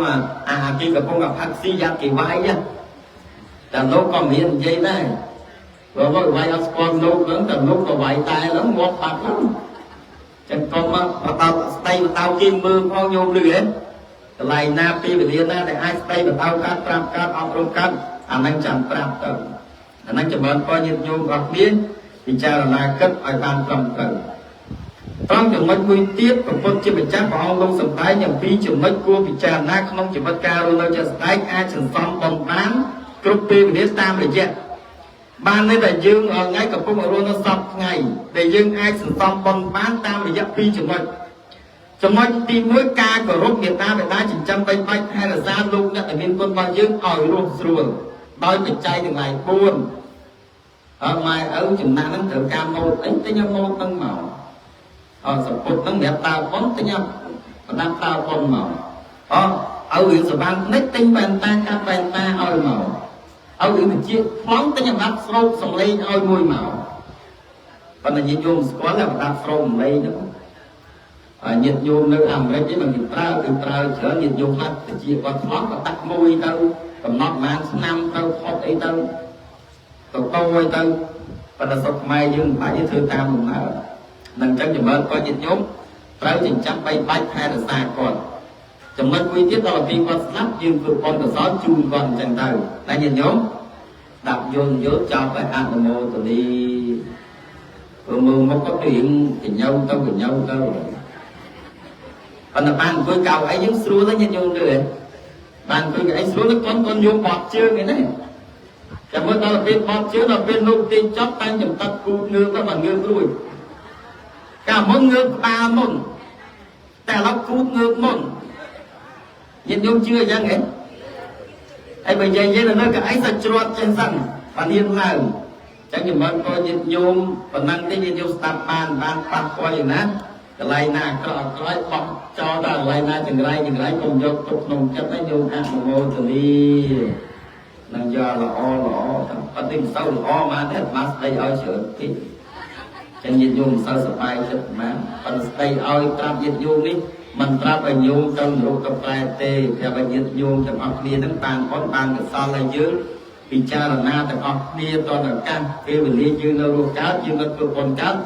អាគេកំពុងអាផាក់ស៊ីយ៉ាប់គេវាយតែលោកក៏មាននិយាយដែរព្រោះវាយអត់ស្គាល់លោកហ្នឹងតែលោកក៏វាយតែហ្នឹងងាប់បាត់ហ្នឹងចឹងកុំមកបតោស្ដីបតោគេមើលផងញោមលឺហ៎កន្លែងណាពេលវេលាណាដែលអាចស្ដីបតោកាត់ប្រាប់កាត់អប់រំកាត់អាហ្នឹងចាំប្រាប់ទៅអាហ្នឹងចម្រើនពរញាតិញោមអស់គ្នាពិចារណាគិតឲ្យបានត្រឹមត្រូវត្រង់ចំណុចមួយទៀតព្រះពុទ្ធជាម្ចាស់ព្រះអង្គលោកសម្ដែងអំពីចំណុចគួរពិចារណាក្នុងជីវិតការរស់នៅជាក់ស្ដែងអាចសន្សំបំបានគ្រប់ពេលវេលាតាមរយៈបានន័យថាយើងរាល់ថ្ងៃកំពុងរស់នៅសពថ្ងៃដែលយើងអាចសន្សំបំបានតាមរយៈពីរចំណុចចំណុចទី1ការគោរពមេត្តាបិតាចិញ្ចឹមបីបាច់ថែរក្សាលោកអ្នកដែលមានគុណរបស់យើងឲ្យរស់ស្រួលដោយបច្ច័យទាំងឡាយ4អើម៉ែឪចំណាក់ហ្នឹងត្រូវការម៉ូតអីទិញម៉ូតហ្នឹងមកអសពុតហ្នឹងសម្រាប់តើប៉ុនទិញប្រដាប់តើប៉ុនមកអឪរឿងសបាននិចទិញវ៉ែនតាកាត់វ៉ែនតាឲ្យមកឪរឿងវិជាខ្លងទិញប្រដាប់ស្រោបសំឡេងឲ្យមួយមកប៉ុន្តែញាតិញោមស្គាល់តែប្រដាប់ស្រោបសំឡេងហ្នឹងញាតិញោមនៅអាមេរិកឯងមិនគេប្រើគឺប្រើច្រើនញាតិញោមខ្លះទៅជាគាត់ខ្លងក៏ដាក់មួយទៅកំណត់ប្រហែលឆ្នាំទៅផុតអីទៅទៅតអីទៅប៉ុន្តែស្រុកខ្មែរយើងមិនបាច់ធ្វើតាមដំណើរនឹងចឹងចម្រើនគាត់ញាតិញោមត្រូវចិញ្ចឹមបីបាច់ថែរក្សាគាត់ចំណុចមួយទៀតដល់ពេលគាត់ស្លាប់យើងធ្វើបុណ្យកុសលជូនគាត់អញ្ចឹងទៅតែញាតិញោមដាក់យល់យល់ចប់ឲ្យអនុមោទនីព្រោះមើលមកគាត់រៀងកញៅទៅកញៅទៅប៉ុន្តែបានអង្គុយកៅអីយើងស្រួលទៅញាតិញោមទៅហ៎បានអង្គុយកៅអីស្រួលទៅគាត់គាត់ញោមបត់ជើងឯនេះចាំមើលដល់ពេលបត់ជើងដល់ពេលលោកទាញចប់តាំងចំតាត់គូងើបទៅបានងើបរួចកាលមុនងើបក្បាលមុនតែឥឡូវគូងើបមុនញាតិញោមជឿអញ្ចឹងហ៎ហើយបើនិយាយនៅកៅអីសាច់ជ្រត់ចេះសិនបានរៀនឡើងចឹងចម្រើនក៏ញាតិញោមប៉ុណ្ណឹងទេញាតិញោមស្ដាប់បានបានប៉ះពាល់យ៉ាងណាកន្លែងណាអាក្រក់អាក្រក់បោះចោលដល់កន្លែងណាចង្រៃចង្រៃកុំយកទុកក្នុងចិត្តឲ្យញោមអនុមោទនីនឹងយកល្អល្អតែប៉ុន្តែមិនសូវល្អមកទេអាត្មាស្ដីឲ្យច្រើនពេកចឹងញាតិញោមមិនសូវសប្បាយចិត្តប៉ុន្មានប៉ុន្តែស្ដីឲ្យប្រាប់ញាតិញោមនេះមិនប្រាប់ឲ្យញោមទៅនរកទៅប្រែទេប្រាប់ឲ្យញាតិញោមទាំងអស់គ្នានឹងបានបុណ្យបានកុសលឲ្យយើងពិចារណាទាំងអស់គ្នាតឱកាសពេលវេលាយើងនៅរស់កើតយើងនៅធ្វើបុណ្យកើត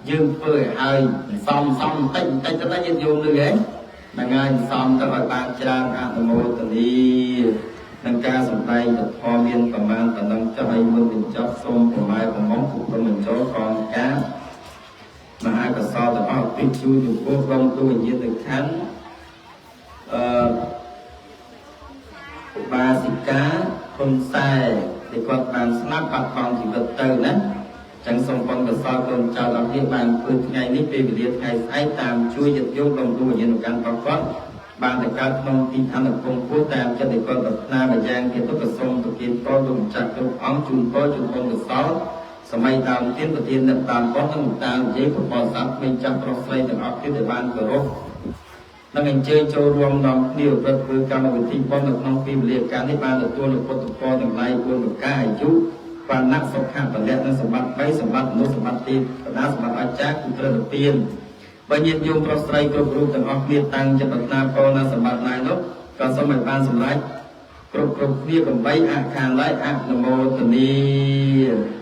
យើងធ្វើឲ្យហើយសំសំបន្តិចបន្តិចទៅញាតិញោមលឺហ៎ហ្នឹងហើយសំទៅឲ្យបានច្រើនអនុមោទនីនឹងការសម្ដែងពធមានប្រមាណប៉ុណ្ណឹងចុះឲ្យមុនបញ្ចប់សូមប្រម៉ែប្រមុំពុទ្ធបញ្ចូលកងការមហាកុសលទាំងអស់ពីជួយចំពោះក្រុមទូវិញ្ញាណខណ្ឌអឺបាសិកាហ៊ុនសែនដែលគាត់បានស្លាប់បាត់បង់ជីវិតទៅណាចឹងសូមបុណ្យកុសលកូនចៅអស់គ្នាបានធ្វើថ្ងៃនេះពេលវេលាថ្ងៃស្អែកតាមជួយញាតិញោមក្រុមទូវិញ្ញាណខណ្ឌរបស់គាត់បានទៅកើតក្នុងទីឋានគង្គពោះតាមចិត្តដែលគាត់ប្រាថ្នាម្យ៉ាងទៀតទៅក៏សូមប្រគេនពរលោកម្ចាស់គ្រប់អង្គជូនពរជូនបុណ្យកុសល សម័យដើមទៀនប្រធានអ្នកតាមប៉ុននិងតាមនិយាយពុទ្ធបរិស័ទក្មេងចាស់ប្រុសស្រីទាំងអស់គ្នាដែលបានគោរពនិងអញ្ជើញចូលរួមនាំគ្នាប្រព្រឹត្តធ្វើកម្មវិធីបុណ្យនៅក្នុងពេលវេលាកាលនេះបានទទួលនូវពុទ្ធពរទាំងឡាយ4ប្រការអាយុវណ្ណៈសុខៈពលៈនិងសម្បត្តិ3សម្បត្តិមនុស្សសម្បត្តិទេវតាសម្បត្តិអាចារ្យគឺត្រូវទៅទៀនបើញាតិញោមប្រុសស្រីគ្រប់រូបទាំងអស់គ្នាតាំងចិត្តប្រាថ្នាពរណាសម្បត្តិណានោះក៏សូមឲ្យបានសម្រេចគ្រប់គ្រប់គ្នាកំបីអខានឡើយអនុមោទនា។